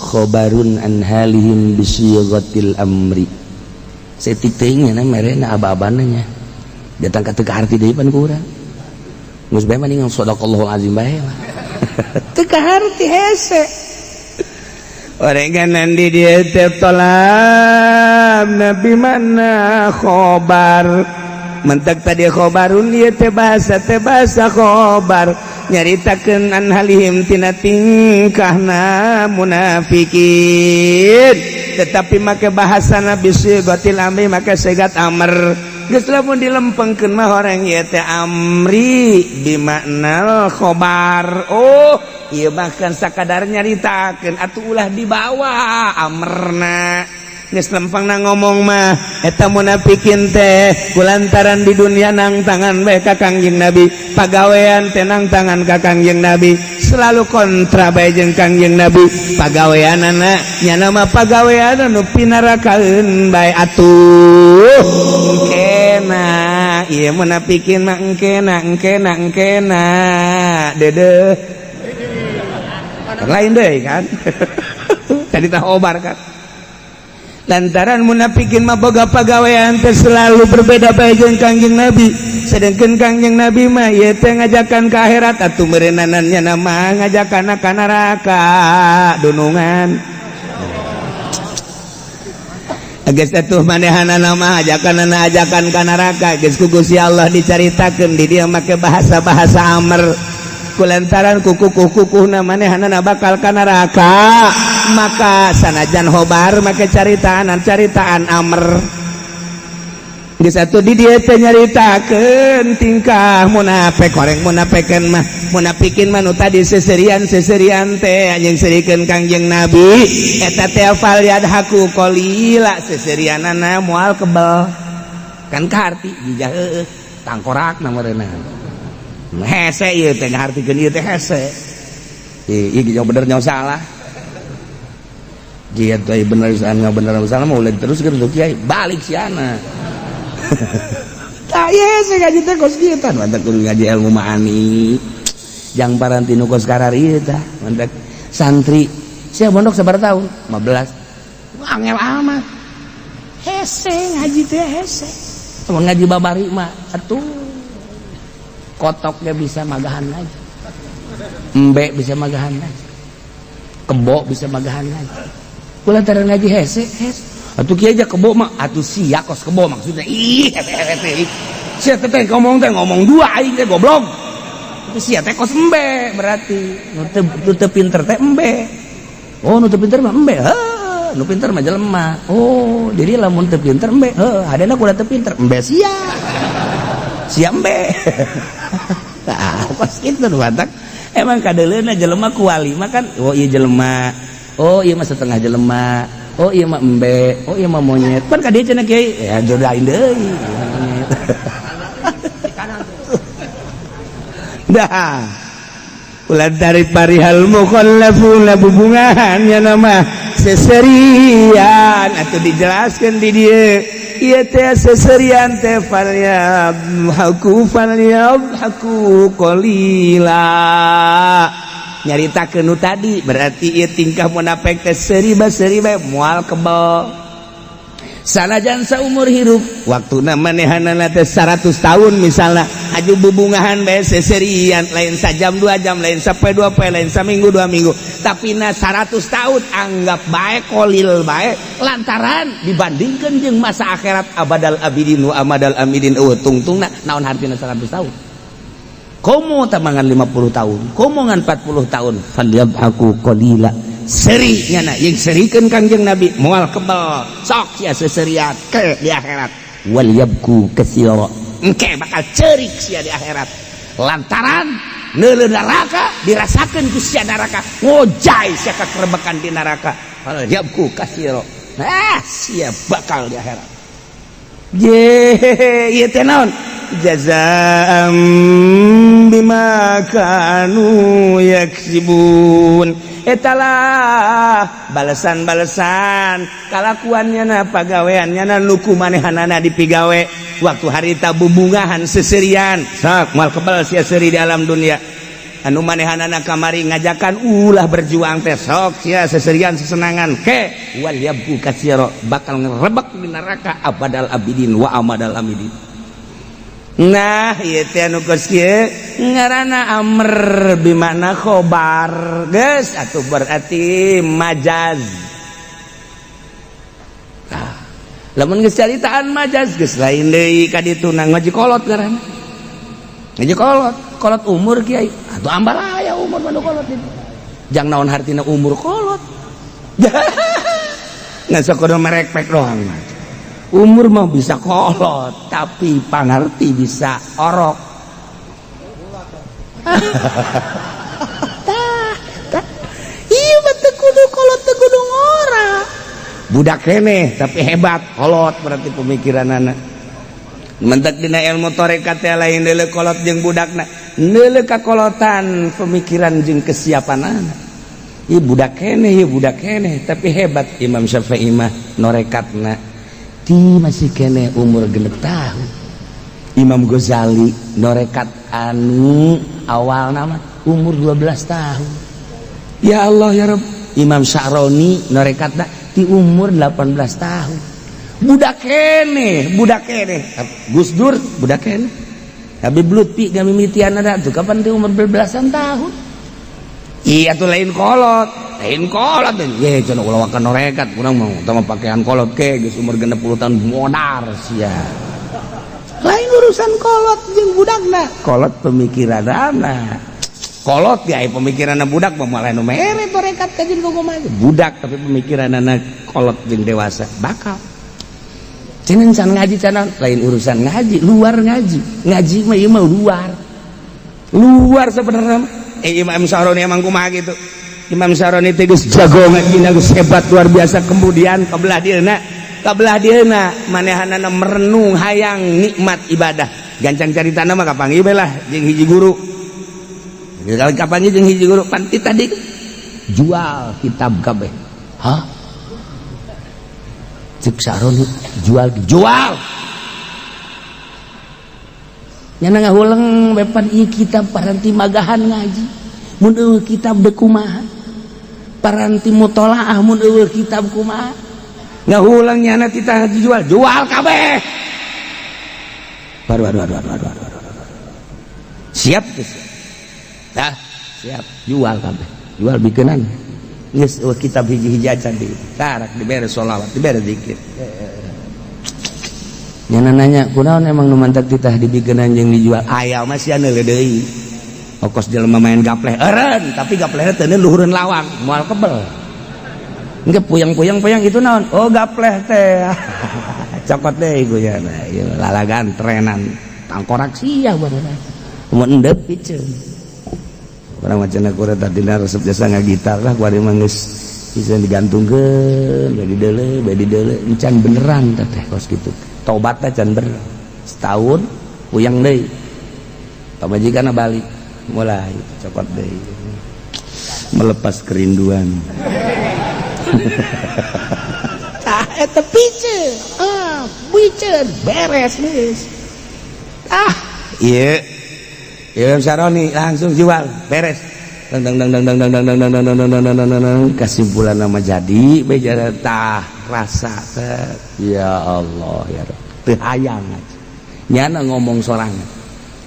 khobarun an halihim bisiyaghatil amri. Saeutik teuing nya merena aba-abana nya datang ka teu kaharti deui pan ku urang. Geus bae mending sadaqallahul azim bae lah. Teu kaharti hese. Orenganan di dieu teh tolab nabi mana khobar. Mentek tadi khobarun ieu teh bahasa khobar nyaritakeun an halihim tina tingkahna munafikin, tetapi make bahasa nabi sigatil amri, make segat amr. Geus lamun dilempengkeun mah orang ieu teh amri bimaknal khobar. Oh ieu bahkan sakadar nyaritakeun atuh ulah dibawa amrna. Geus lempengna ngomong mah eta munafikin teh kulantaran di dunia nang tangan bae ka Kangjeng Nabi, pagawean teh nang tangan ka Kangjeng Nabi, selalu kontra bae jeung Kangjeng Nabi pagaweanana, nyana mah pagawean nu pinarakaeun bae. Atuh engkena ieu munafikin mah engkena engkena engkena dedeh lain deui kan tadi tah obar kan. Lantaran munafikin mah boga pagawean teh selalu berbeda bae jeung Kangjeng Nabi, sedangkan Kangjeng Nabi mah ieu teh ngajakan ke akhirat, atuh meureunanna nama ngajakan ka neraka dunungan. Geus atuh manehanana mah ajakan ajakan ka neraka geus ku Gusti Allah dicaritakeun di dieu make bahasa-bahasa amr kulantaran kukukuh-kukuhna manehanana bakal ka neraka, maka sanajan khobar make caritaan caritaan amr. Geus atuh di dieu teh nyaritakeun tingkah munafik, koreng munafikan mah, munafikin mah nu tadi seserian seserian teh anjing serikeun Kangjeng Nabi eta teh falyadhaku qalila, seserianana moal kebel kan kaharti jijah heueuh tangkorak meureunna hese ieu teh ngahartikeun ieu teh hese ieu ieu bener nyawa salah. Jia teh bener salah, bener salah mau terus ke kiai balik siana. Tah ieu hese ngaji teh kos kieu tah, mantap kudu ngaji ilmu ma'ani jang paranti nu kos karar ieu tah. Mantap santri sia mondok sabaraha tahun? 15. Angel amat hese ngaji teh, hese mun ngaji babari mah atuh kotoknya bisa magahan aja, embe bisa magahan aja, kebo bisa magahan aja kulantaran ngaji hese. Hese atuh kieu aja kebo mah atuh sia kos kebo maksudnya. Ih, hese hese sia teh ngomong teh ngomong dua aing teh goblok. Itu sia teh kos embe berarti nu teu pinter teh embe. Oh, nu teu pinter mah embe. Heuh, nu pinter mah jelema. Oh, jadi lamun teu pinter embe. Heuh, hadena kuda teu pinter embe sia sia embe. Nah, kos kitu nu matak emang kadeuleuna jelema kuali mah kan. Oh iya jelema, oh iya mah setengah jelema, oh iya mah embe, oh iya mah monyet. Pan ka dieu cenah kiai ya jodain deui monyet. Dah ulah dari parihal mukhallafuna bubungahan nya nama seserian atau dijelaskan di dieu ieu teh seserian teh falyadhaku falyadhaku qalila, nyaritakeun nu tadi berarti ieu tingkah munafik teh seuri ba seuri bae moal kebel sanajan saumur hirup waktuna manehanana teh 100 tahun misalnya aju bubungahan bae seserian, lain sajam 2 jam, lain sampai 2 poe, lain saminggu 2 minggu, tapi na 100 tahun anggap bae kolil bae lantaran dibandingkan jeung masa akhirat abadal abidin wa amadal amidin eueuh tungtungna. Naon hartina 100 tahun? Komo tamangan 50 tahun, komo ngan 40 tahun. Falyadhaku qalila, seri nyana yang serikeun Kangjeng Nabi moal kebel, sok sia seserian ke di akhirat. Wal yabku katsira, engke bakal cerik sia di akhirat lantaran neuleuh neraka, dirasakeun ku sia neraka, ngojay sia kakerebekan di neraka. Wal yabku katsira, ah sia bakal di akhirat. Je ieu teh naon? Jazaa'an bima kanu yaksibun, etalah balesan-balesan kalakuannya na pagaweannya na nuku manehanana dipigawe waktu harita bubungahan seserian. Sok moal kebal sia seuri di alam dunia. Anu manehanana kamari ngajakan ulah berjuang teh, sok sia seserian sesenangan ke. Wal yabku katsira, bakal ngerebek di neraka abadal abidin wa amadal amidin. Nah, ieu teh anu kos kieu ngaranna amr bimana khobar geus atuh berarti majaz. Nah, lamun geus caritaan majaz geus lain deui ka ditu na ngaji kolot ngaranna. Ngaji kolot, kolot umur kiai atuh ambalaya umur mah nu kolot itu. Jang naon hartina umur kolot? Ngan sakudu merekpek doang mah. Umur mah bisa kolot tapi pangarti bisa orok. Tah, tah. Iya mah teu kudu kolot, teu kudu ngora, budak keneh tapi hebat kolot berarti pemikiran anak. Mentek dina ilmu tarekat teh lain deuleu kolot jeung budakna, neuleuh kakolotan pemikiran jeung kesiapan anak. Ieu budak keneh, ieu budak keneh tapi hebat. Imam Syafi'i mah norekatna ti masih keneh umur 6 tahun. Imam Ghazali norekat anu awal nama umur 12 tahun. Ya Allah ya Rabb. Imam Sya'roni norekatna ti umur 18 tahun, budak keneh, budak keneh. Gus Dur budak keneh. Habib Lutfi gamimitian ada tuh kapan di umur belasan tahun. Iya tuh lain kolot. Lain kolot ye cenah ulah wakan norekat urang mah utama pakaian kolot ke geus umur 60 tahun modar sia. Lain urusan kolot jeung budakna, kolot pemikiranana. Kolot ya pemikiranna budak mah moal nu mere torekat ka jeung kumaha. Budak tapi pemikiranana kolot jeung dewasa bakal. Cenah can ngaji cenah lain urusan ngaji, luar ngaji. Ngaji mah ieu mah luar. Luar sebenarnya. Imam Syaroni emang kumaha gitu. Imam Syaroni teh geus jago ngaji geus hebat luar biasa, kemudian kabelah dieuna manehanana merenung hayang nikmat ibadah. Gancang caritana mah kapanggih bae lah jeung hiji guru. Kali kapanggih jeung hiji guru pan ti tadi jual kitab kabeh. Hah? Cek Syaroni jual jual. Nyana ngahuleng bepan ieu kitab paranti magahan ngaji. Mun eueuh kitab deuk kumaha? Paranti mutolaah mun eueuh kitab kumaha? Ngahulang nyana titah dijual, jual kabeh. Waduh waduh waduh waduh waduh waduh. Siap geus. Dah, siap, jual kabeh. Jual bikeunan. Geus eueuh kitab hiji-hiji acan di. Karak dibere sholawat, dibere zikir. Nyana nanya, kunaon emang nu mantak titah dibikeunan jeung dijual? Aya mah sia neuleuh deui. Okos jelema main gapleh eureun, tapi gaplehna teu luhureun lawang, moal kebel. Engke puyang-puyang-puyang itu naon? Oh gapleh teh. Cokot deui ku nya. Nah, ieu lalagan trenan tangkorak sia barudak. Mun endep piceun. Urang mah cenah kuring tadina resep jasa ngagitar lah kuari mah geus bisa digantungkeun, bade deuleu, bade deuleu encan beneran teh teh kos kitu. Tobatna can bener. Setahun puyang deui. Pamajikanna balik mulai cokot deui. Melepas kerinduan. Tah eta piceun. Ah, piceun beres geus. Ah, ieu. Ieu Syaroni langsung jual, beres. Dang dang dang dang dang dang dang dang dang dang dang dang dang dang dang kesimpulan nama jadi beja tah rasa teh ya Allah ya Rabb teu hayang aja. Nyana ngomong sorangan.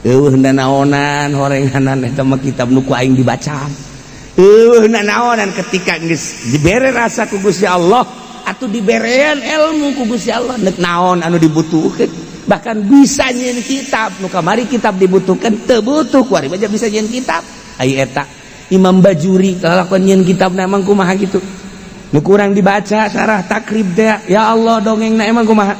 Eueuh nanaonan horenganan eta mah kitab nu ku aing dibaca. Eueuh nanaonan ketika geus dibere rasa ku Gusti Allah atuh diberean ilmu ku Gusti Allah neuk naon anu dibutuhkeun. Bahkan bisa nyieun kitab nu kamari kitab dibutuhkan teu butuh kuari aja bisa nyieun kitab. Ai eta Imam Bajuri kalakuan nyieun kitab na emang kumaha gitu. Nu kurang dibaca syarah takrib teh ya Allah dongengna emang kumaha.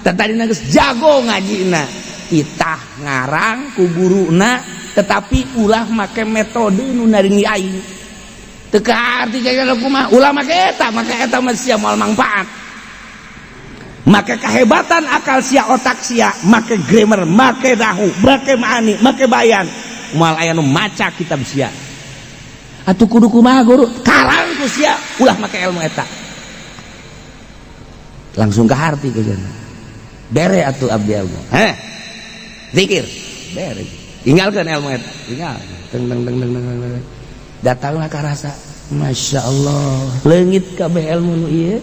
Tah tadina geus jago ngajina. Itah ngarang ku guruna tetapi ulah make metode nu naringi aing. Teu kaarti kaya kumaha ulah make eta mah sia moal mangfaat. Make kehebatan akal sia otak sia make grammar make nahu make maani make bayan moal aya nu maca kitab sia. Atuh kudu kumaha guru karang ku sia ulah make ilmu eta. Langsung ke harti ku cenah. Bere atuh abdi ilmu. Heh. Zikir bere. Tinggalkeun ilmu eta. Tinggal. Teng teng teng teng teng. Datanglah ka rasa Masya Allah leungit kabeh ilmu nu ieu.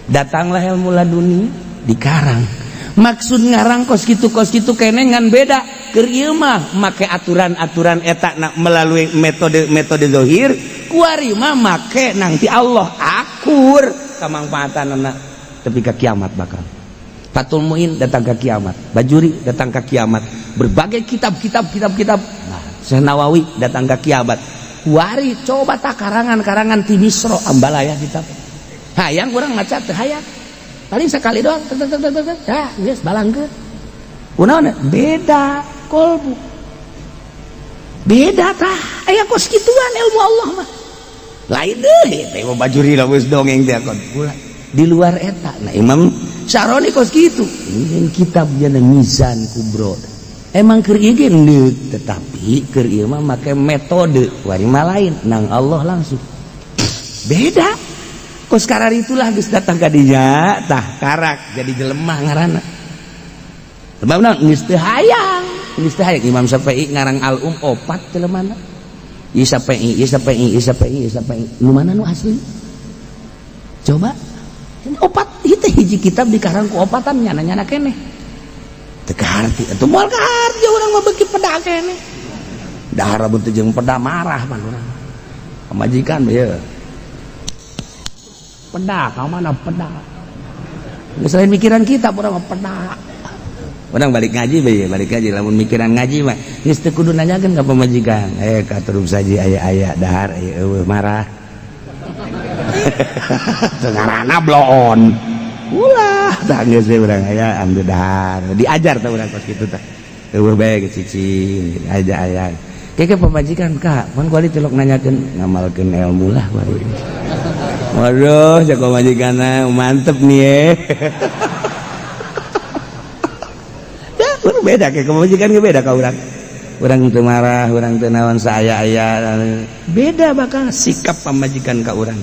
Datanglah ilmu laduni dikarang. Maksud ngarang kos kitu kene ngan beda. Keur ieu mah make aturan-aturan eta na melalui metode-metode zahir, kuari mah make nang ti Allah akur kamangfaatanana tepi ka kiamat bakal. Fathul Muin datang ke kiamat, Bajuri datang ke kiamat, berbagai kitab-kitab kitab-kitab. Nah, Syekh Nawawi datang ke kiamat. Kuari coba tak karangan-karangan ti Misro ambalaya kitab. Hayang urang maca teu hayang. Paling sekali doang tek tek tek tek tek. Dah, geus balangkeun. Kunaon? Beda kolbu. Beda tah. Aya kos kituan ilmu Allah mah. Lain deui teh Imam Bajuri lah geus dongeng teh kon. Di luar eta. Nah, Imam Syaroni kos kitu. Ini kitabnya Mizan Kubro. Emang keur ieu ge neuk, tetapi keur ieu mah make metode wari mah lain nang Allah langsung. Beda. Kos karar itulah geus datang ka dinya tah karak jadi jelema ngaranna. Sebab naon geus teu hayang, geus teu hayang Imam Syafi'i ngarang Al-Um opat jelemana. Ieu Syafi'i, ieu Syafi'i, ieu Syafi'i, ieu Syafi'i. Nu mana nu asli? Coba opat itu hiji kitab dikarang ku opatan nyana-nyana keneh. Teu kaharti atuh moal kaharti urang mah beuki peda keneh. Dahar rambut jeung peda marah pan urang. Pamajikan ieu. Pedak ka mana pedak. Selain mikiran kita urang mah pedak. Urang balik ngaji bae, balik ngaji lamun mikiran ngaji mah geus teu kudu nanyakeun ka pamajikan. Ka terus saja aya-aya dahar aya eueuh marah. Teu ngaranna bloon. Ulah tah geus we urang aya ambil dahar. Diajar tah urang kos kitu tah. Eueuh bae ge cicing aja aya. Keke pamajikan ka, pan kuali tilok nanyakeun ngamalkeun ilmu lah kuali. Waduh, cek pamajikanna mantep nih ye. Ya, beda kayak pamajikan ge beda ka urang. Urang teu marah, urang teu naon saaya-aya. Beda bakal sikap pamajikan ka urang.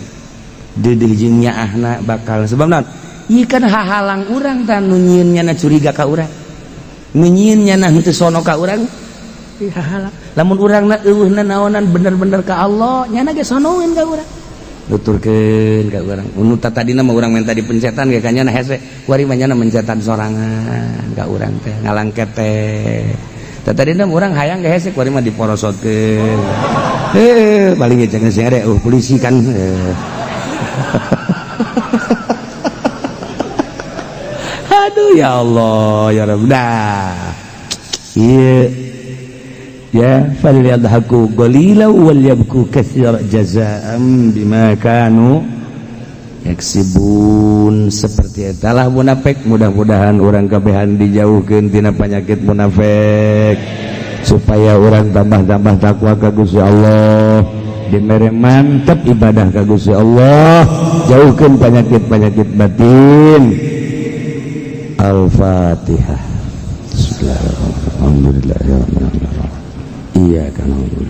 Deudeuh jeung nyaahna bakal sebab naon? Ieu kan hahalang urang tah nu nyieun nyana curiga ka urang. Nu nyieun nyana henteu sono ka urang. Hahalang. Lamun urangna eueuhna naonan bener-bener ka Allah, nyana ge sonoeun ka urang. Nuturkeun ka urang. Nu tadina mah urang minta dipencetan ge ka nyana hese. Kuari mah nyana mencetan sorangan ka urang teh, ngalangket teh. Tadina mah urang hayang ge hese kuari mah diporosotkeun. Paling ge cenah sing ada polisi kan. Aduh ya Allah ya Rabb. Dah. Ieu ya falyadhaku qalila wal yabku katsira jazaa'an bima kanu yaksibun. Seperti etalah munafik. Mudah-mudahan urang kabehan dijauhkeun tina penyakit munafik supaya urang tambah-tambah takwa ka Gusti Allah, dibere mantep ibadah ka Gusti Allah, jauhkeun penyakit-penyakit batin. Al-Fatihah. Bismillahirrahmanirrahim. Iyyaka na'budu.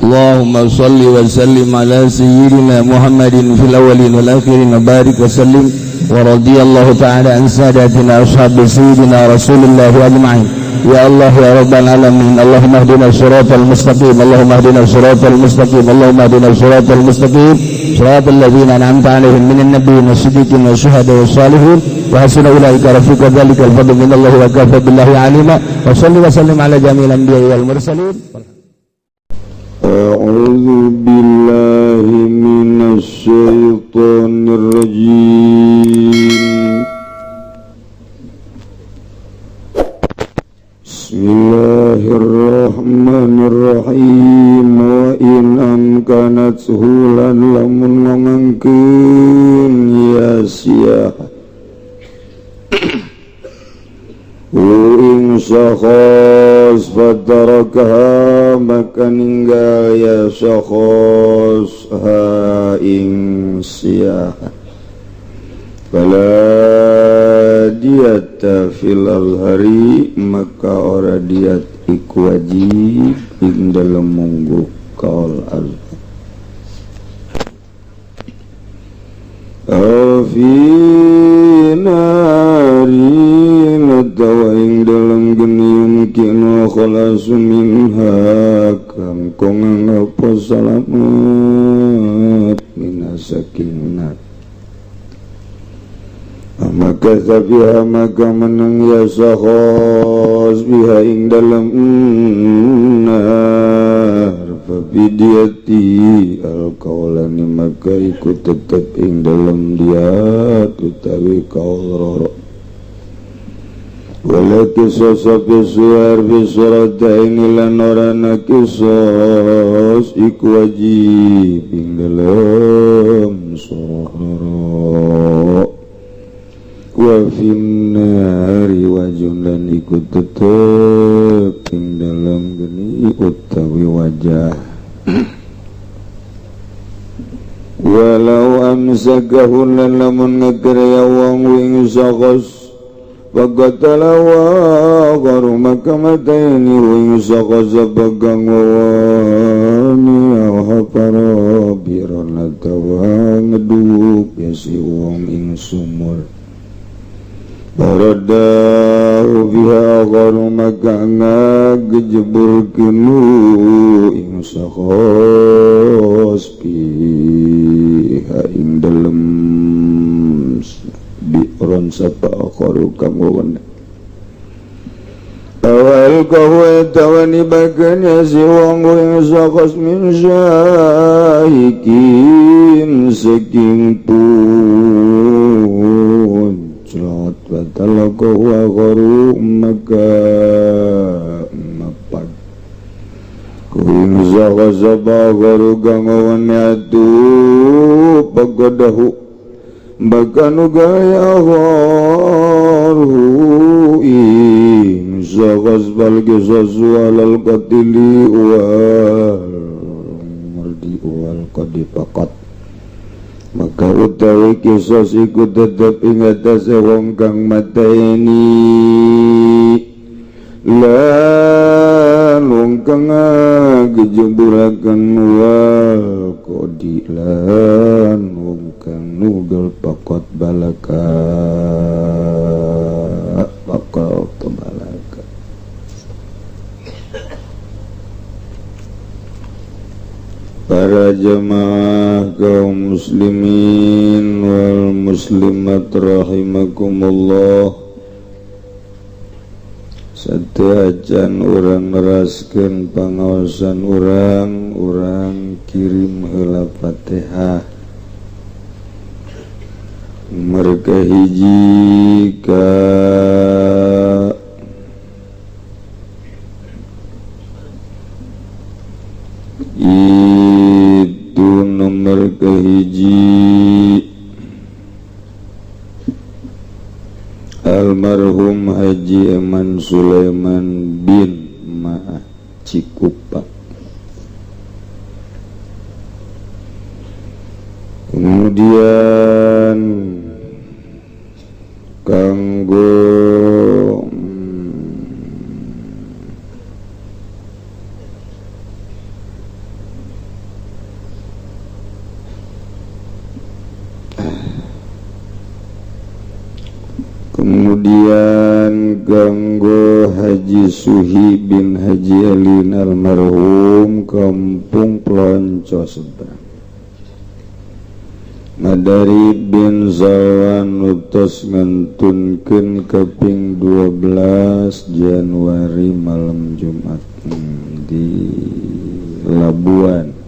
Allahumma salli wa sallim ala sayyidina Muhammadin fil awwalin wal akhirin wa barik wa sallim wa radiyallahu ta'ala an sadatina ashabi sayyidina Rasulillah ajma'in. Ya Allah ya Rabbal alamin, Allahumma hdina siratal mustaqim, Allahumma hdina siratal mustaqim, Allahumma hdina siratal mustaqim, siratal ladzina an'amta 'alaihim minan nabiyyin wash-shiddiqin wasyuhada'i wash-shalihin wa hasuna ulaika rafiqa. Dzalikal fadlu minallahi wa kafa billahi 'alima. Wa salli wa sallim ala jami'il anbiya'i wal mursalin. A'udzu billahi minasy syaithanir rajim. Bismillahirrahmanirrahim. Wa in amkanat suhulan lamun ngomongkeun ya sia ing syakhos fatarakaha maka ninggal ya syakhos ha ing sia fala diyata fil azhari maka ora diat iku wajib ing dalem mungguh kaul azhar. Fi narin atawa ing dalem geni yumkinu khalasu minha kang kongang apa salamat minasaking nar. Maka sabiha maka menang ya sahos biha ing dalem nar fabidiyati alqaulani maka iku tetep ing dalem diat utawi kaul roro wala kisos fi suwar fi surataini lan ora kisos iku wajib ing dalem surah roro wa finnari wajun lan iku tetep ing dalem geni utawi wajah. Walau amsakahu lan lamun ngekerya wong ing sakhos faqatala wa gharu maka mateni ing sakhos pegang wawani hafara biron atawa ngeduk ya si wong ing sumur Baradahu biha gharu maka ngagejebur kinu ing sakhos biha ing dalem bi'ron sapa akharu kang wawana Awal kahu tawani bagian si wong ing saqas min syahikin saking puncot batalaka wa gharu maka mapag kuing saqas gharu gangawan atu pagadahu bakanu gaya gharu ing saqas bal qisasu alal qatili wal mardi wal qadi faqat maka utawi kisos iku tetep ing atase wong kang mateni lan wong kang ngejemburaken wal qadi lan wong kang nugel pakot balaka pakot balaka. Para jamaah kaum muslimin wal muslimat rahimakumullah, satu acan urang neraskeun pangaosan urang, urang kirim heula Fatihah. Mereka hiji ka itu nomor kehiji almarhum Haji Eman Sulaiman bin Ma'ah Cikupa. Kemudian kanggo ganggo Haji Suhi bin Haji Alin almarhum Kampung Pelonco Seberang. Madari bin Zawan utos ngentunkeun kaping 12 Januari malam Jumat di Labuan.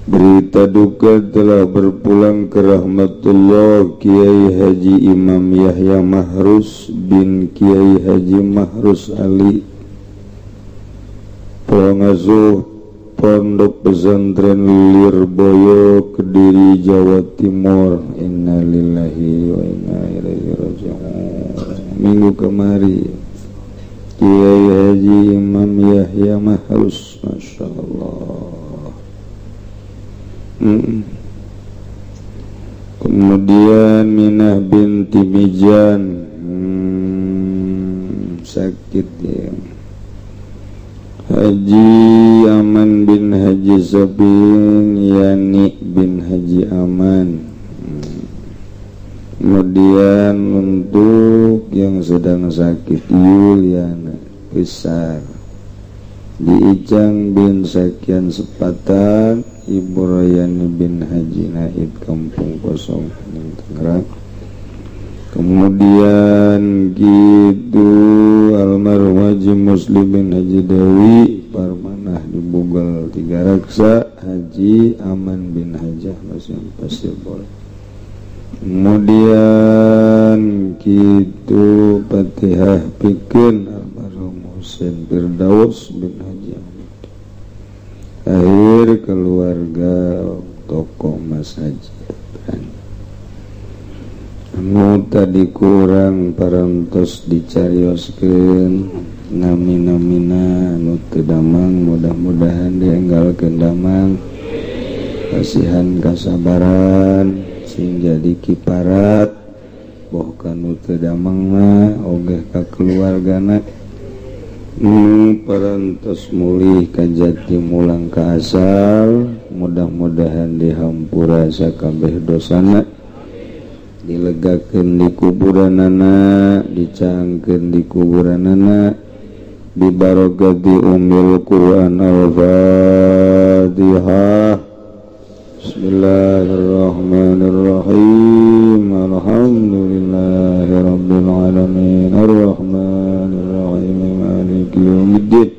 Berita duka telah berpulang ke rahmatullah Kiai Haji Imam Yahya Mahrus bin Kiai Haji Mahrus Ali, pengasuh Pondok Pesantren Lirboyo, Kediri, Jawa Timur. Innalillahi wa inna ilaihi raji'un. Minggu kemari Kiai Haji Imam Yahya Mahrus, Masya Allah. Kemudian Minah binti Mijan, sakit ya. Haji Aman bin Haji Sabin, Yani bin Haji Aman. Kemudian untuk yang sedang sakit Yuliana besar, Diicang bin Sakian Sepatan, Ibu Royani bin Haji Naid Kampung Kosong Tangerang. Kemudian gitu almarhum Haji Muslim bin Haji Dewi Parmanah di Bugel Tiga Raksa, Haji Aman bin Hajah Masih Pasir Boleh. Kemudian gitu Fatihah Pikin almarhum Husain Firdaus bin Haji Ahmad. Akhir keluarga tokoh Mas Haji Ibrahim. Anu tadi kurang parantos dicarioskeun nami-namina anu teu damang, mudah-mudahan dienggalkeun damang, kasihan kasabaran sing jadi kiparat boh kanu teu damang mah ogeh ka keluargana. Nu parantos mulih ka jati mulang ka asal, mudah-mudahan dihampura sakabeh dosana, dilegakeun di kuburanana, dicangkeun di kuburanana, bibarokati ummil Quran. Al-Fatihah. Bismillahirrahmanirrahim. Alhamdulillahi rabbil alamin. Arrahmanirrahim. Maliki yaumiddin.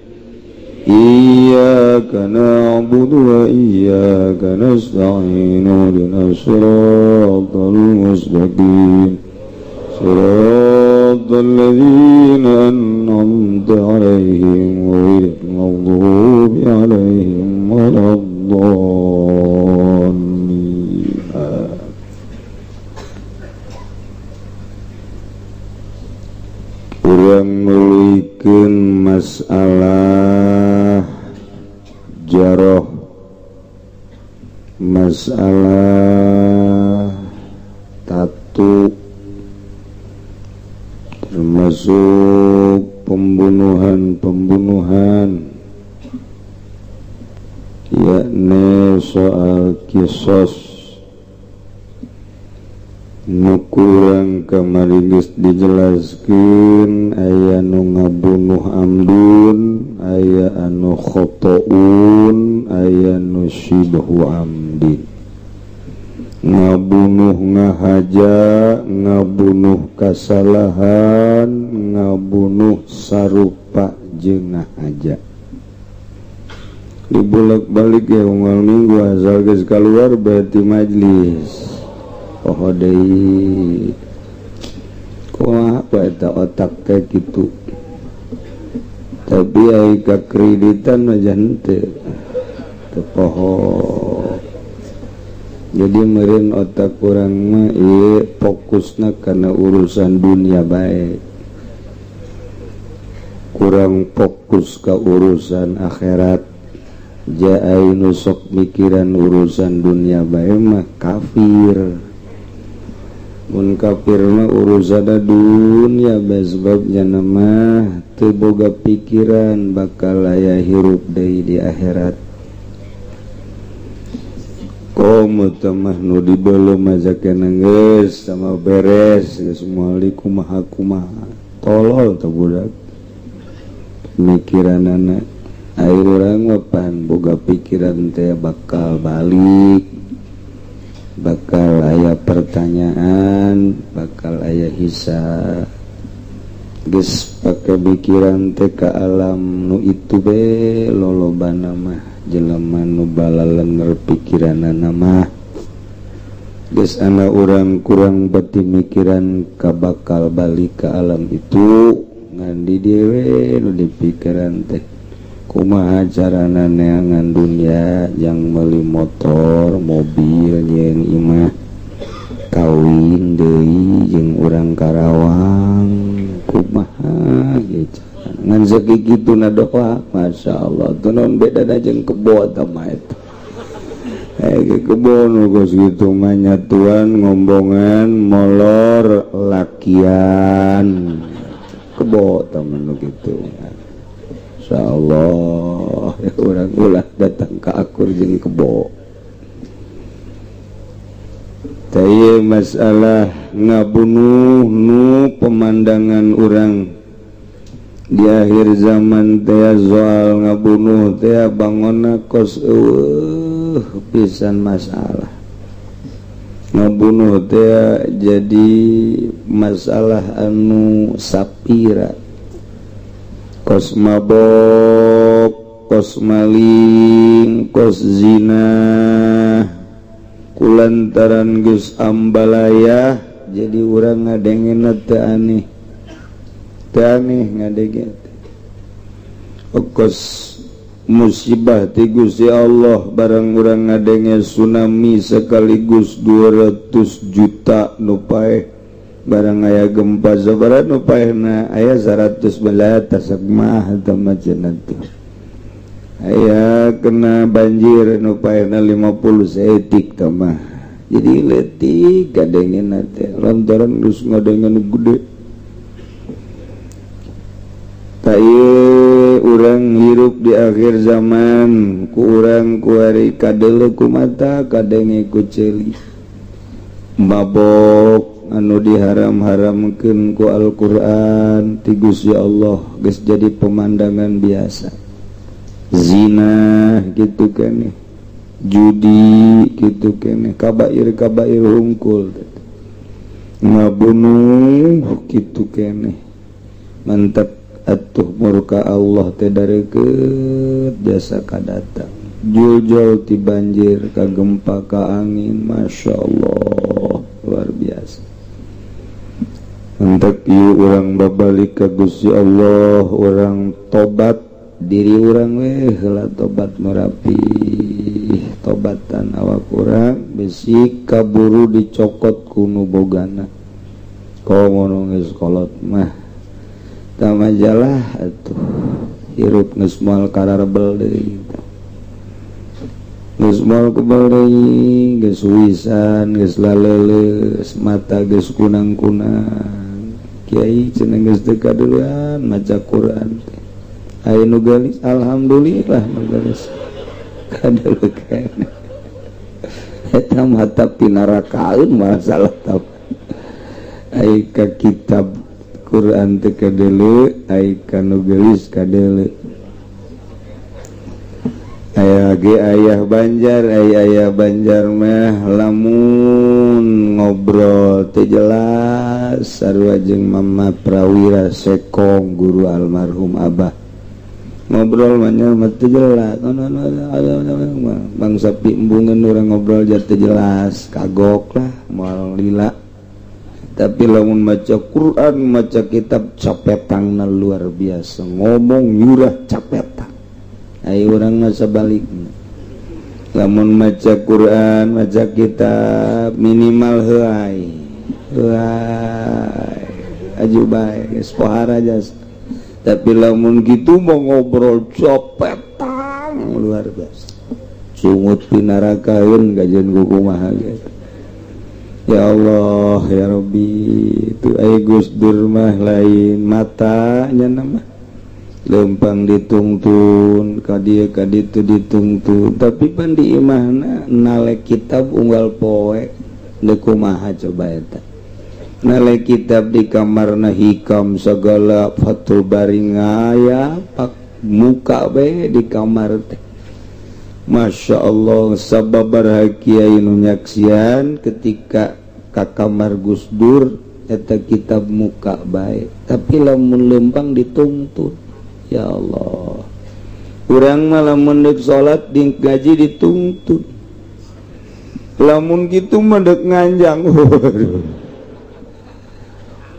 Iyyaka na'budu wa iyyaka nasta'in. Ihdinas siratal mustaqim. Siratal ladzina an'amta 'alaihim ghairil maghdubi 'alaihim waladdallin. Urang nuluykeun masalah jaroh, masalah tatu, termasuk pembunuhan-pembunuhan, yakni soal kisos nu kurang kamari geus dijelaskeun. Aya nu ngabunuh amdun, aya anu khotoun, aya nu syibhu amdin. Ngabunuh ngahaja, ngabunuh kasalahan, ngabunuh sarupa jeung ngahaja. Dibulak-balik ya unggal minggu asal geus kaluar berarti majlis. Oh deui. Kumaha eta otak teh kitu. Tapi ai ka kreditan mah henteu. Teu poho. Jadi meureun otak urang mah ieu fokusna kana urusan dunia bae. Kurang fokus ka urusan akhirat. Ja ai nu sok mikiran urusan dunia bae mah kafir. Mun kafir mah urusan dunia bae, sebabnya mah teu boga pikiran bakal aya hirup deui di akhirat. Komo mah nu dibelum aja kena geus sama beres geus moal kumaha kumaha tolol teh budak pemikiranana. Ai urang mah pan boga pikiran teh bakal balik, bakal aya pertanyaan, bakal aya hisab. Geus pake pikiran teh ka alam nu itu be lolobana mah jelema nu balalenger pikiranana mah. Geus ana urang kurang beti mikiran ka bakal balik ka alam itu, ngan di diewe nu dipikiran teh kumaha carana neangan dunia, yang meuli motor, mobil, jeung imah, kawin deui jeung urang Karawang, kumaha ge carana ngan sakitu na doa. Masyaallah, teu naon bedana jeung kebo tah mah eta. Eh kebo nu geus kitu mah nyatuan ngombongan molor lakian. Kebo tah mah nu kitu. Insyaallah ya urang ulah datang ka akur jeung kebo. Teh masalah ngabunuh nu pemandangan urang di akhir zaman teh soal ngabunuh teh bangonna kos eueuh pisan masalah. Ngabunuh teh jadi masalah anu sapira. Kos mabok, kos maling, kos zina, kulantaran geus ambalaya jadi urang ngadengena teu aneh. Teu aneh ngadenge. Kos musibah ti Gusti Allah barang urang ngadenge tsunami sekaligus 200 juta nu paeh. Barang aya gempa sabaraha nu paehna aya 100 belatas mah teh mah cenah teh. Aya kena banjir nu paehna 50 seetik teh mah. Jadi leutik kadengena teh lantaran geus ngadengen gede. Tah ieu urang hirup di akhir zaman ku urang kuari kadeuleu ku mata kadenge ku ceuli. Mabok anu diharam-haramkeun ku Al-Qur'an ti Gusti Allah geus jadi pemandangan biasa. Zina gitu kan nih. Judi kitu keneh, kabair kabair hungkul, ngabunuh kitu keneh. Mantap atuh murka Allah teh dareukeut jasa kadatang. Juljol ti banjir ka gempa ka angin, Masya Allah luar biasa. Mantap ieu urang babalik ka Gusti Allah, urang tobat diri urang we heula, tobat merapi tobatan awak urang bisi kaburu dicokot ku nu bogana. Komo geus kolot mah ta majalah atuh hirup geus moal kararebel deui, geus moal kebel deui, geus wisan, geus laleuleus, mata geus kunang-kunang. Kiai cenah geus teu kaduluan maca Quran teh. Aya nu geulis, alhamdulillah nu geulis kadulukan. Eta mata pinarakaeun masalah tah. Ai ka kitab Quran teu kadeuleu, ai ka nu geulis kadeuleu. Aya ge ayah Banjar, ai ayah Banjar mah lamun ngobrol teu jelas sarua jeung Mama Prawira Sekong guru almarhum Abah. Ngobrol mah nya mah teu jelas. Bangsa piembungeun urang ngobrol jar teu jelas, kagok lah moal lila. Tapi lamun maca Quran, maca kitab capetangna luar biasa, ngomong nyurah capetang. Ayo urang mah sabalikna. Lamun maca Quran, maca kitab minimal heuay. Heuay. Aju bae geus pohara jas. Tapi lamun kitu mau ngobrol copetang luar biasa. Sungut pinarakaeun gajeun kumaha ge. Ya Allah ya Rabbi, itu ai Gus Dur mah lain mata nya mah. Lempang ditungtun ka dieu ka ditu ditungtun, tapi pan di imahna nalek kitab unggal poe deuk kumaha coba eta. Nalek kitab di kamarna hikam segala Fathul Bari ngaya pak muka bae di kamar teh. Masya Allah, sababaraha kiai nu nyaksian ketika ka kamar Gus Dur eta kitab muka bae, tapi lamun lempang dituntun. Ya Allah, urang mah lamun deuk salat di gaji dituntun, lamun kitu mah deuk nganjang.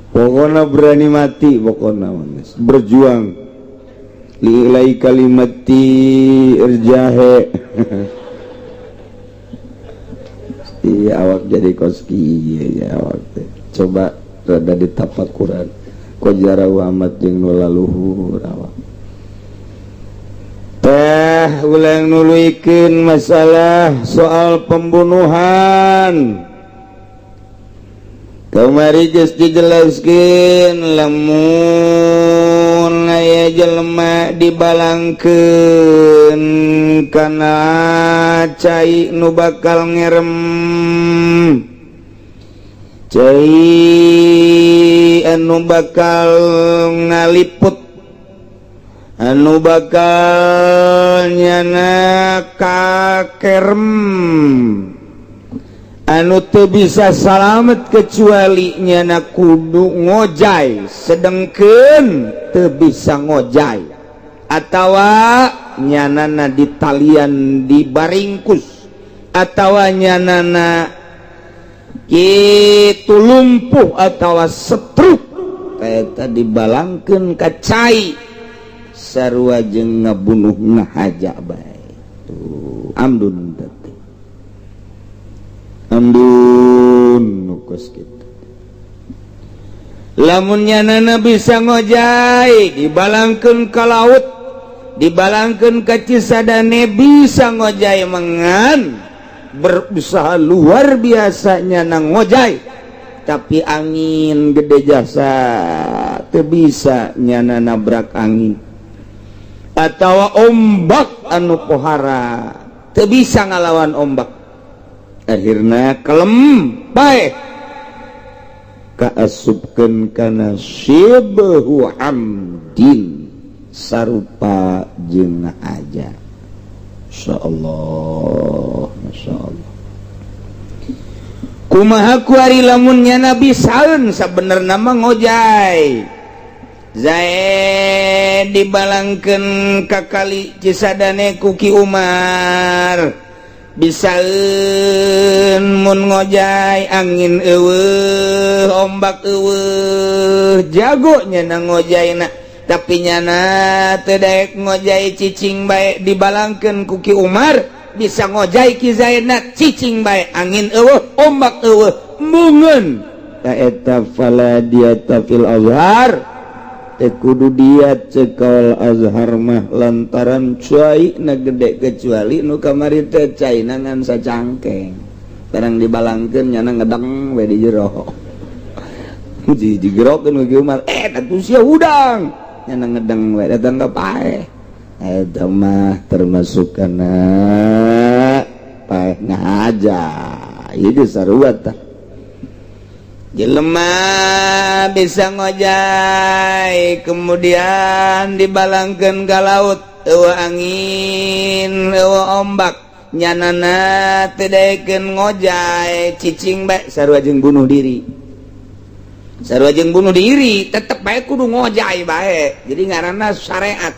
Pokona berani mati, pokona berjuang liilai kalimati irjahe. Iya awak jadi koski ya awak teh. Coba rada ditapakuran kojarahu amat jeung nu laluhur awak teh. Ulang nuluykeun masalah soal pembunuhan kamari geus dijelaskeun, lamun aya jelema dibalangkeun kana cai nu bakal ngerem, cai anu bakal ngaliput, anu bakal nyana kakerem, anu teu bisa salamet kecuali nyana kudu ngojay, sedengkeun teu bisa ngojay atawa nyanana di talian dibaringkus atawa nyanana kitu lumpuh atawa setruk, eta dibalangkeun ka cai sarua jeung ngabunuh ngahaja bae. Tuh amdun teh, amdun nukos kitu. Lamun nyanana bisa ngojay dibalangkeun ka laut, dibalangkeun ka Cisadane bisa ngojay mengan, berusaha luar biasanya nang ngojay, tapi angin gede jasa teu bisa nyana nabrak angin atawa ombak anu pohara teu bisa ngalawan ombak, akhirna kelem bae kaasupkeun kana syibhu amdin sarupa jeung aja. Insyaallah, masyaallah. Kumaha kuari lamunnya Nabi saeun sabenerna mah ngojay. Zaid dibalangkeun ka kali Cisadane ku Ki Umar. Bisaeun mun ngojay angin eueuh, ombak eueuh, jago nya ngojayna. Tapi nyana teu daek ngojay cicing bae dibalangkeun ku Ki Umar, bisa ngojay Ki Zaidna cicing bae angin eueuh, ombak eueuh, embungeun. Ta eta fala diyata fil azhar. Teu kudu diat ceuk kaul azhar mah lantaran cai na gede kecuali nu kamari teh caina ngan sacangkeng. Barang dibalangkeun nyana ngedeng we di jero. Digerokeun ku Ki Umar, atuh sia hudang. Nyana ngedeng we datang ka paeh. Eta mah termasuk kana paeh ngaja. Ieu geus sarua tah. Jelema bisa ngojay kemudian dibalangkeun ka laut eueuh angin eueuh ombak nyanana teu daekeun ngojay cicing bae sarua jeung bunuh diri. Sarua jeung bunuh diri tetep bae kudu ngojay bae. Jadi ngaranna syariat.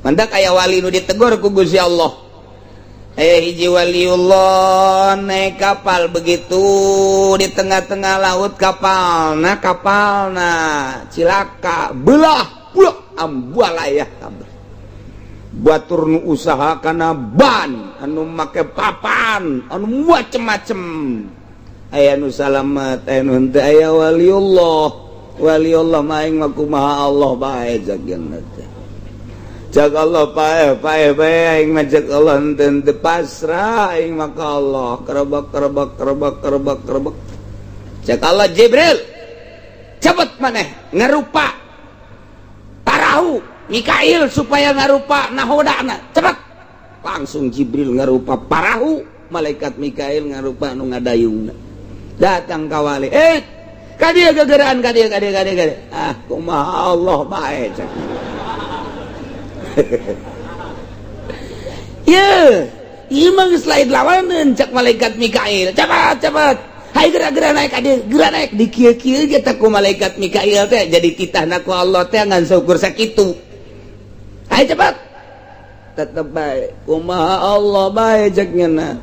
Mantak aya wali nu ditegor ku Gusti Allah. Hiji waliullah naik kapal begitu di tengah-tengah laut kapal nah cilaka belah buah ambualayah kabeh batur nu usaha kana ban anu make papan anu macem-macem aya nu salamet aya nu henteu aya waliullah waliullah mah aing mah kumaha Allah bae jageuna teh. Cak Allah paeh paeh bae aing mah cek Allah henteu henteu pasrah aing mah ka Allah kerebek kerebek kerebek kerebek kerebek. Cek Allah Jibril cepet maneh ngarupa parahu Mikail supaya ngarupa nahodana cepet. Langsung Jibril ngarupa parahu, malaikat Mikail ngarupa nu ngadayungna. Datang ka wali, ka dieu gegeraan ka dieu ka dieu ka dieu ka dieu. Ah kumaha Allah bae cek. Ye, ieu mah geus lain lawaneun cak malaikat Mikail. Cepat, cepat. Hai geura-geura naik ka dieu, geura naik di kieu-kieu ge teh ku malaikat Mikail teh jadi titahna ku Allah teh ngan saukur sakitu. Hai cepat. Tetep bae kumaha Allah bae cek nyeuna.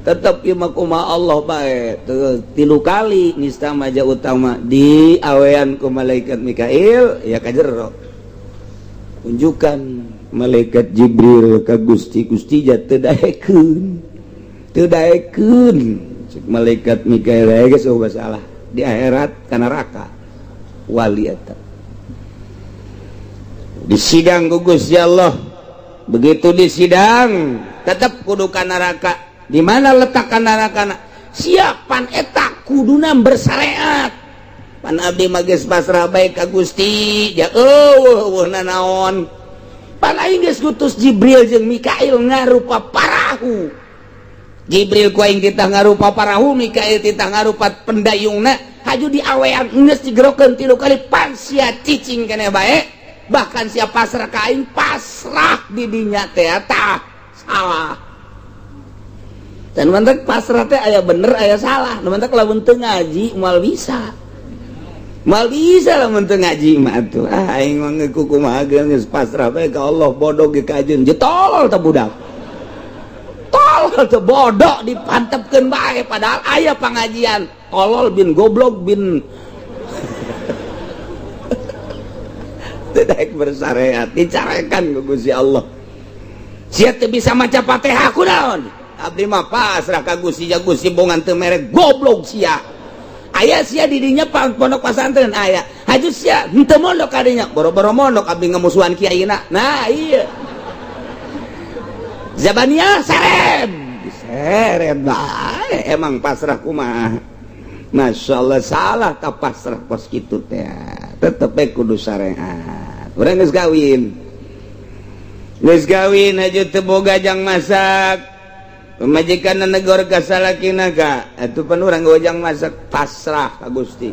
Tetep ieu mah kumaha Allah bae. Terus 3 kali nista maja utama di awean ku malaikat Mikail ya ka jero. Unjukkan malaikat Jibril ka Gusti, Gusti ja teu daekeun. Teu daekeun cek malaikat Mikail geus eueuh salah di akhirat ka neraka wali eta. Di sidang ku Gusti Allah. Begitu di sidang tetep kudu ka neraka. Di mana letak ka nerakana? Siapan eta kuduna bersyariat. Pan abdi mah geus pasrah bae ka Gusti, ja eueuh eueuh nanaon. Pan aing geus ngutus Jibril jeung Mikail ngarupa parahu. Jibril ku aing titah ngarupa parahu, Mikail titah ngarupa pendayungna, haju diawean geus digerokeun 3 kali pan sia cicing keneh bae. Bahkan sia pasrah ka aing pasrah di dinya teh tah salah. Dan mantak pasrah teh aya bener aya salah. Nu mantak lamun teu ngaji moal bisa. Moal bisa lamun teu ngaji mah atuh. Ah aing mah ngeuku kumaha geus pasrah bae ka Allah bodoh ge ka ajeun. Jetol teh budak. Tolol teh bodoh dipantepkeun bae padahal aya pangajian. Tolol bin goblok bin teu daek bersyariat dicarekan ku Gusti Allah. Sia teu bisa maca Fatihah kunaon? Abdi mah pasrah ka Gusti ja Gusti bongan teu mere goblok sia. Aya sia di dinya pondok pasantren aya. Haju sia henteu mondok ka dinya, boro-boro mondok abdi ngamusuhan kiaina. Nah iya. Zabania serem. Serem bae emang pasrah kumaha. Masya Allah salah tak pasrah kos kitu teh. Tetep bae kudu syariat. Urang geus kawin. Geus kawin haju teu boga jang masak. Pemajikan negor ka salakina ka atuh pan urang gojang masak pasrah ka Gusti.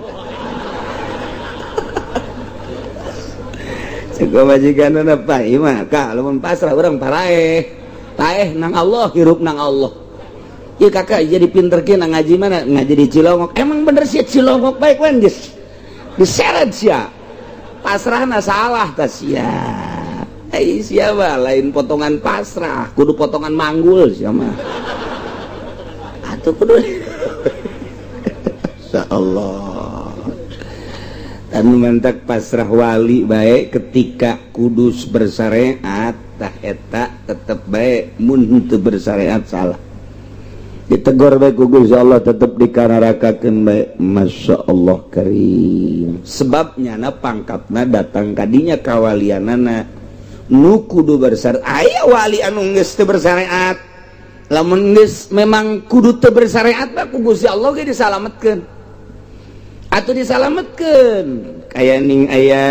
Cek pamajikanna pa ieu mah ka lamun pasrah urang paraeh. Paeh nang Allah, hirup nang Allah. Iya kakak jadi pinter ki nang ngaji mana? Ngaji di Cilongok. Emang bener sih Cilongok baik wan geus. Diseret sia. Pasrahna salah ta sia. Eh siapa lain potongan pasrah, kudu potongan manggul sia mah. Atuh kudu. Allah. Dan mantak pasrah wali baik ketika kudus bersyariat tah eta tetep baik mun henteu bersyariat salah. Ditegur baik ku Gusti Allah tetep dikanarakakeun baik. Masya Allah karim. Sebabnya na pangkatna datang kadinya kawalianana nu kudu bersyariat. Aya wali anu geus teu bersyariat. Lamun geus memang kudu teu bersyariat mah ku Gusti Allah ge disalametkeun. Atau disalametkeun kaya ning aya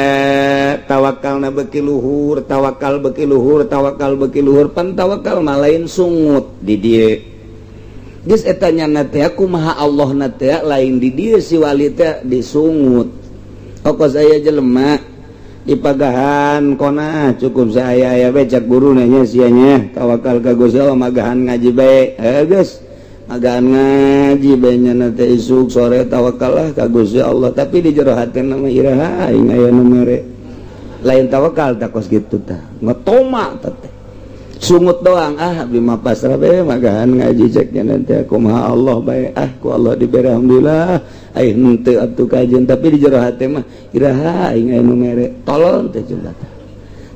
tawakalna beuki luhur, tawakal beuki luhur, tawakal beuki luhur, pan tawakal mah lain sungut di dieu. Geus eta nyana teh kumaha Allah na teh lain di dieu si wali teh disungut. Okos aya jelema dipagahan kona cukup saya aya becak guru nanya sianya tawakal ka Gusti Allah magahan ngaji bae. Geus magahan ngaji bae nyana teh isuk sore tawakal lah ka Gusti Allah, tapi di jero hati nama iraha aing aya nu mere. Lain tawakal tah kos kitu tah ngetoma teh sungut doang ah abdi mah pasrah bae magahan ngaji cek nya teh kumaha Allah bae ah ku Allah dibere alhamdulillah aing henteu atuh kajian, tapi di jero hati mah iraha aing aya nu mere tolong teh coba tah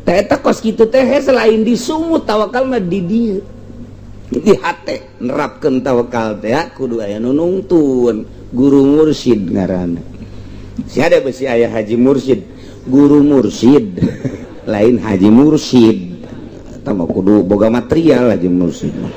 teh eta kos kitu teh selain disungut tawakal mah di dieu di hate nerapkeun tawakal teh kudu aya nu nungtun guru mursyid ngaranna. Si ada besi aya haji mursyid, guru mursyid lain haji mursyid eta mah kudu boga material haji mursyid mah.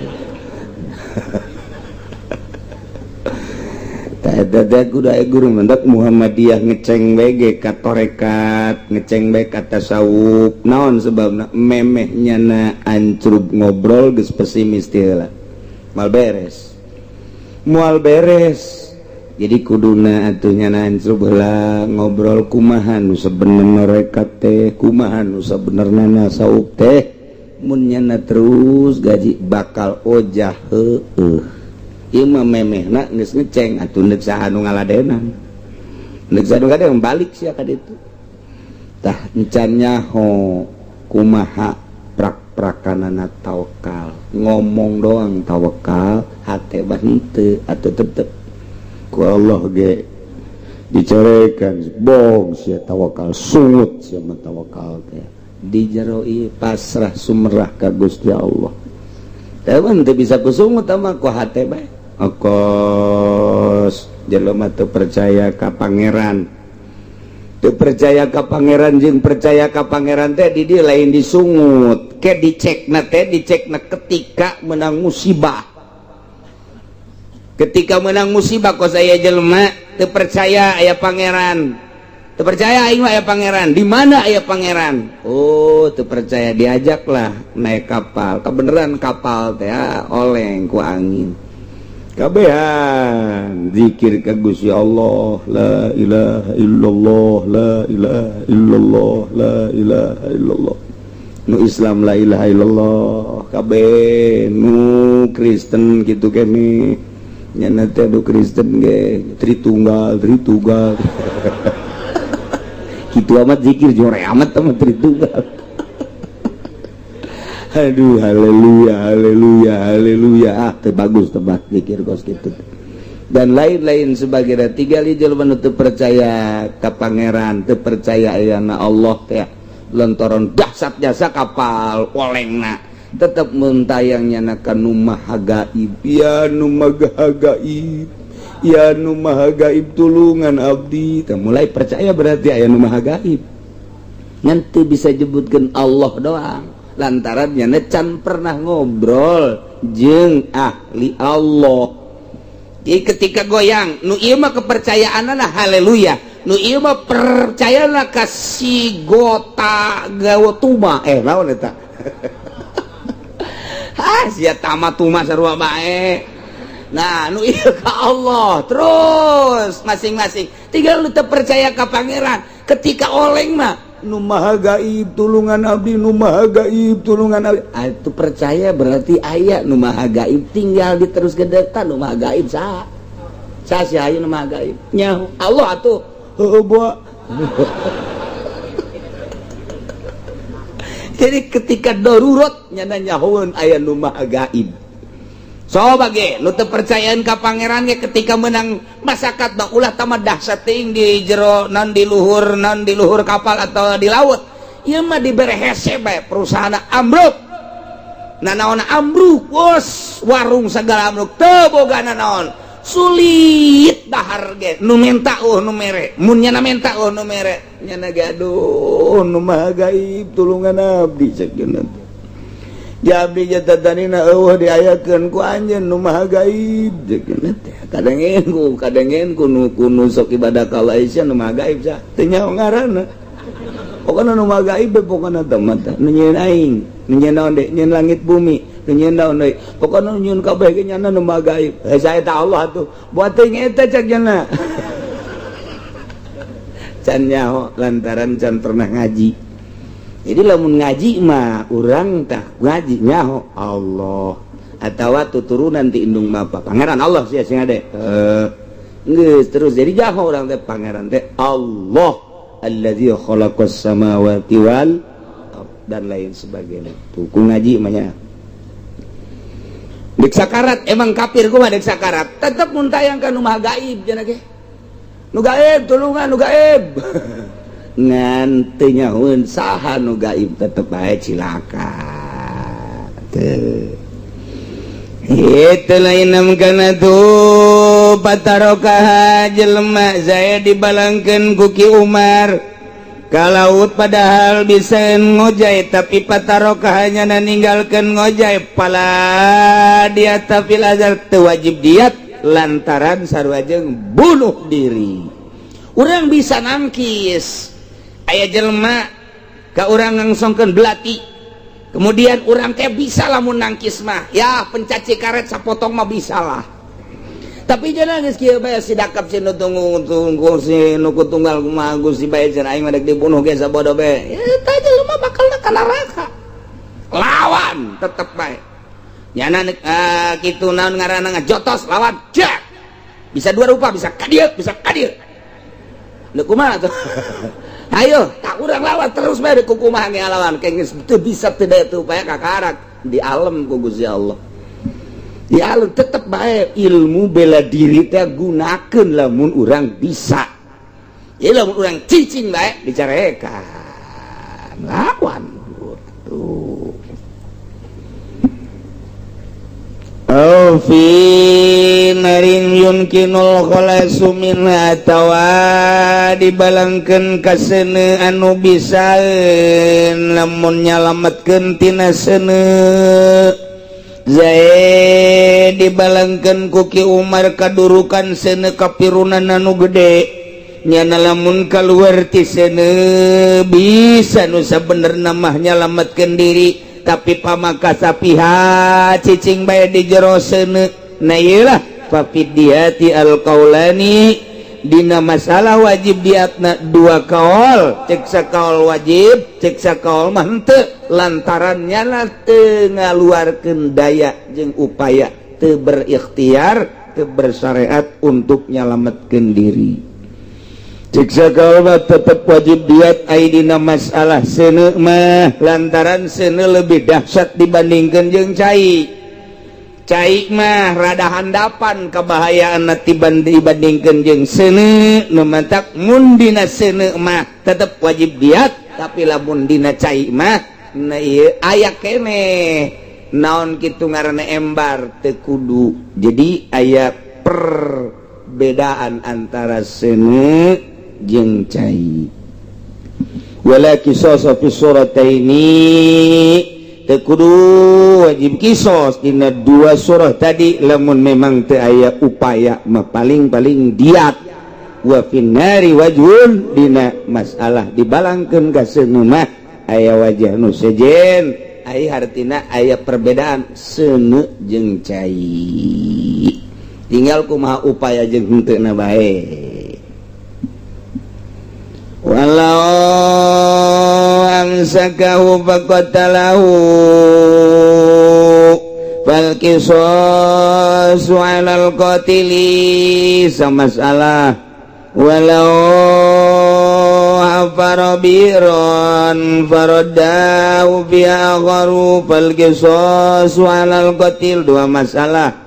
Tah eta teh kudu aya guru mendak Muhammadiyah ngeceng bae ge ka tarekat, ngeceng bae ka tasawuf. Naon sebabna memeh nyana ancrub ngobrol geus pesimis teh heula. Moal beres. Moal beres. Jadi kuduna atuh nyana ancrub heula ngobrol kumaha nu sabenerna tarekat teh, kumaha nu sabenerna tasawuf teh. Mun nyana terus gaji bakal ojah heueuh. Ieu mah memehna geus ngeceng atuh neuk saha nu ngaladenan. Neuk saha nu ngaladenan balik sia ka ditu. Tah encan nyaho kumaha prak-prakanana tawakal. Ngomong doang tawakal, hate mah henteu atuh tetep ku Allah ge dicarekan bong sia tawakal sungut sia mah tawakal teh. Di jero ieu pasrah sumerah ka Gusti Allah. Teh mah teu bisa kusungut mah ku hate bae. Okos jelema teu percaya ka pangeran. Teu percaya ka pangeran jeung percaya ka pangeran teh di dieu lain disungut. Ke dicekna teh dicekna ketika menang musibah. Ketika menang musibah kos aya jelema teu percaya aya pangeran. Teu percaya aing mah aya pangeran. Di mana aya pangeran? Oh, teu percaya diajaklah naik kapal. Kebeneran kapal teh oleng ku angin. Kabehan zikir ka Gusti Allah, la ilaha illallah, la ilaha illallah, la ilaha illallah. Nu Islam la ilaha illallah, kabeh nu Kristen kitu kene. Nya teh nu Kristen ge Tritunggal, Tritunggal. Kitu amat zikir jore amat sama Tritunggal. Aduh, haleluya, haleluya, haleluya. Ah, teu bagus tempat zikir kos kitu. Dan lain-lain sebagainya. Tiga jelema nu teu percaya ka pangeran, teu percaya ayana Allah teh. Lontoron dahsyat jasa kapal olengna. Tetep mentayangnya na ka nu maha gaib. Ya nu maha gaib. Ya nu maha gaib tulungan abdi. Teh mulai percaya berarti aya nu maha gaib. Ngan teu bisa jebutkeun Allah doang. Lantaran nyana can pernah ngobrol jeung ahli Allah. Jadi ketika goyang nu ieu mah kepercayaanna haleluya, nu ieu mah percayana ka si gota gawatuma naon eta. Ah sia tamatuma sarua bae. Nah nu ieu ka Allah terus masing-masing tinggal lu teu percaya ka pangeran ketika oleng mah Nu Maha Gaib tulungan abdi, Nu Maha Gaib tulungan abdi. Ah, itu percaya berarti aya Nu Maha Gaib, tinggal diterus gedetan Nu Maha Gaib saha. Saha sih aya Nu Maha Gaib? Nyaho Allah atuh. Heueuh boa. Jadi ketika darurat nyana nyahoeun aya Nu Maha Gaib. Coba ge nu teu percayaan ka pangeran ge ketika menang masyarakat mah ulah tamat dahsyat teuing di jero non di luhur, non di luhur kapal atau di laut. Ieu mah dibere hese bae perusahaan ambruk. Nanaon ambruk, bos warung segala ambruk teu boga nanaon. Sulit dahar ge nu menta eueuh nu mere. Mun nyana menta eueuh nu mere. Nyana ge aduh Nu Maha Gaib tulungan abdi cek geuna. Jabdi jatatanina eueuh diayakeun ku anjeun Nu Maha Gaib cek geuna teh. Kadengen ku nu kunu sok ibadah ka Allah sia Nu Maha Gaib sa teu nyaho ngaranna. Pokona Nu Maha Gaib be pokona teh mah teh nu nyieun aing, nu nyieun naon deui, nyieun langit bumi, nu nyieun naon deui. Pokona nu nyieun kabeh ge nyana Nu Maha Gaib. Heh sae ta Allah atuh. Buat teuing eta cek geuna. Can nyaho lantaran can pernah ngaji. Jadi lamun ngaji mah urang tah ngaji nyaho Allah atawa tuturunan ti indung bapa pangeran Allah sia sing ade. Geus terus jadi jaho urang teh pangeran teh Allah allazi khalaqas samawati wal dan lain sebagainya. Tuh ku ngaji mah nya. Dek sakarat emang kafir kumaha dek sakarat tetep mun tayang ka Nu Maha Gaib cenah ge. Nu gaib tulungan nu gaib. Ngan teu nyahoeun saha nu gaib tetep bae cilaka. Teu. Itu lain kana tuh patarokaha jelema saya dibalangkeun ku Ki Umar ka laut padahal bisa ngojay tapi patarokaha nyana ninggalkeun ngojay pala dia tafil azar teu wajib diat lantaran sarua jeung bunuh diri. Urang bisa nangkis aya jelema ka urang ngangsongkeun belati, kemudian urang teh bisa lamun nangkis mah ya pencaci karet sapotong mah bisa lah. Tapi jangan geus kieu bae si dakap si nu tunggu si nu tunggal kumaha Gusti bae cenah aing mah dek dibunuh ge sabodo bae. Eta jelema bakal ka neraka. Lawan tetep bae. Nyana kitu naon ngaranna ngajotos lawan jak. Bisa dua rupa, bisa ka dieu, bisa ka dieu. Leu kumaha tuh? Ayo, tak urang lawan terus bae di kukumaha ge lawan geus teu bisa teu daya teu upaya kakarak di alam ku Gusti Allah. Di alam tetep bae ilmu bela diri teh gunakeun lamun urang bisa. Ya lamun urang cicing bae dicarekan. Lawan tuh. Au fi narin yumkinul khalasu minha atawa dibalangkeun ka seuneu anu bisa lamun nyalametkeun tina seuneu. Zaid dibalangkeun ku Ki Umar kadurukan seuneu kapirunan anu gede. Nyana lamun kaluar ti seuneu bisa nu sabenerna mah nyalametkeun diri tapi pamakasapiha cicing bae di jero seuneu. Nah ieu lah fafidiyati alqaulani dina masalah wajib diatna dua kaol, cek sakaol wajib cek sakaol mah henteu lantaran nyana teu ngaluarkeun daya jeung upaya teu berikhtiar teu bersyariat untuk nyalametkeun diri. Cek sakaol mah tetep wajib diat ai dina masalah seuneu mah lantaran seuneu lebih dahsyat dibandingkeun jeung cai. Cai mah rada handapan kebahayaan dibandingkeun jeung seuneu nu mantak mun dina seuneu mah tetep wajib diat tapi lamun dina cai mah na ieu aya keneh naon kitu ngaranna embar teu kudu. Jadi aya perbedaan antara seuneu jeung cai. Wala qisasa fi surataini teu kudu wajib kisos dina dua surah tadi lamun memang teu aya upaya mah paling-paling diat. Wa finnari wajhun dina masalah dibalangkeun ka seuneu mah aya wajah nu sejen ai hartina aya perbedaan seuneu jeung cai tinggal kumaha upaya jeung henteu na bae. Walau amsakahu faqatalahu fal qisasu 'alal qatili. Masalah walau hafara bi'ran faraddahu fi akharu fal qisasu 'alal qatil. Dua masalah.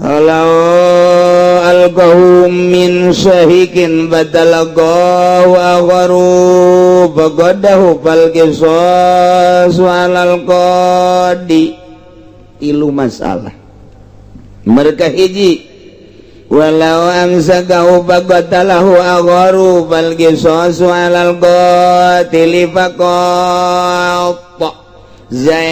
Walau alqahu min syahikin fatalaqahu akharu faqadahu fal qisasu 'alal qadi. Tilu masalah. Mereka hiji, walau amsakahu faqatalahu akharu fal qisasu 'alal qatili faqat. Zaid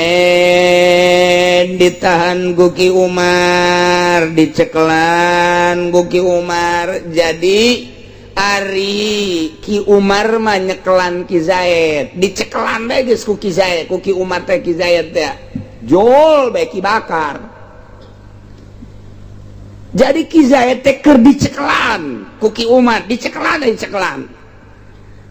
ditahan ku Ki Umar, dicekelan ku Ki Umar. Jadi Ari Ki Umar mah nyekelan Ki Zaid, dicekelan bae geus ku Ki Zaid, ku Ki Umar teh Ki Zaid teh jol bae Ki Bakar. Jadi Ki Zaid teh keur dicekelan ku Ki Umar, dicekelan, dicekelan,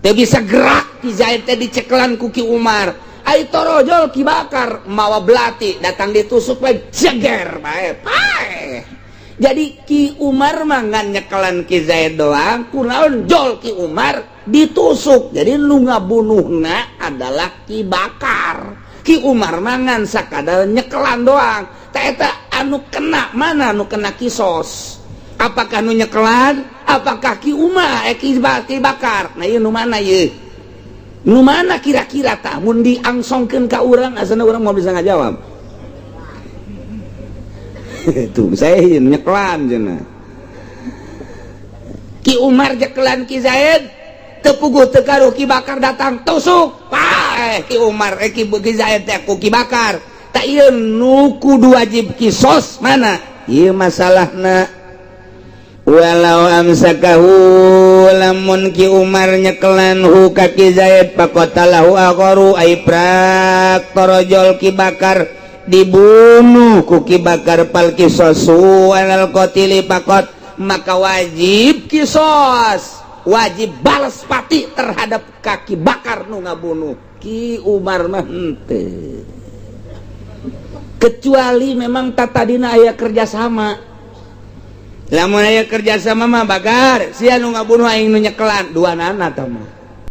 teu bisa gerak. Ki Zaid teh dicekelan ku Ki Umar. Ai torojol Ki Bakar mawa belati datang, ditusuk bae, jeger bae, paeh. Jadi Ki Umar mah ngan nyekelan Ki Zaid doang. Kunaon jol Ki Umar ditusuk? Jadi nu ngabunuhna adalah Ki Bakar. Ki Umar mah ngan sakadar nyekelan doang. Ta eta anu kena mana, anu kena kisos? Apakah nu nyekelan, apakah Ki Umar, eh, Ki Bakar? Nah, ieu nu mana ieu, nu mana kira-kira? Tah, mun diangsongkeun ka urang, asana urang mau bisa ngajawab. Itu saya nyekelan cenah. Ki Umar nyekelan Ki Zaid, teu puguh teu karuh Ki Bakar datang, tusuk paeh Ki Umar, eh, Ki Zaid teh ku Ki Bakar. Tak, ieu nu kudu wajib kisos mana ieu masalahna? Walau amsakahu, lamun Ki Umar nyekelan hu ka Ki Zaid, faqatalahu akharu, ai prak torojol Ki Bakar, dibunuh ku Ki Bakar, fal qisasu alal qatili faqat, maka wajib kisos, wajib balas pati terhadap Ki Bakar nu ngabunuh. Ki Umar mah henteu, kecuali memang tatadina aya kerjasama. Lamun aya kerjasama mah, Bakar sia nu ngabunuh, aing nu nyekelan, dua nana tah mah.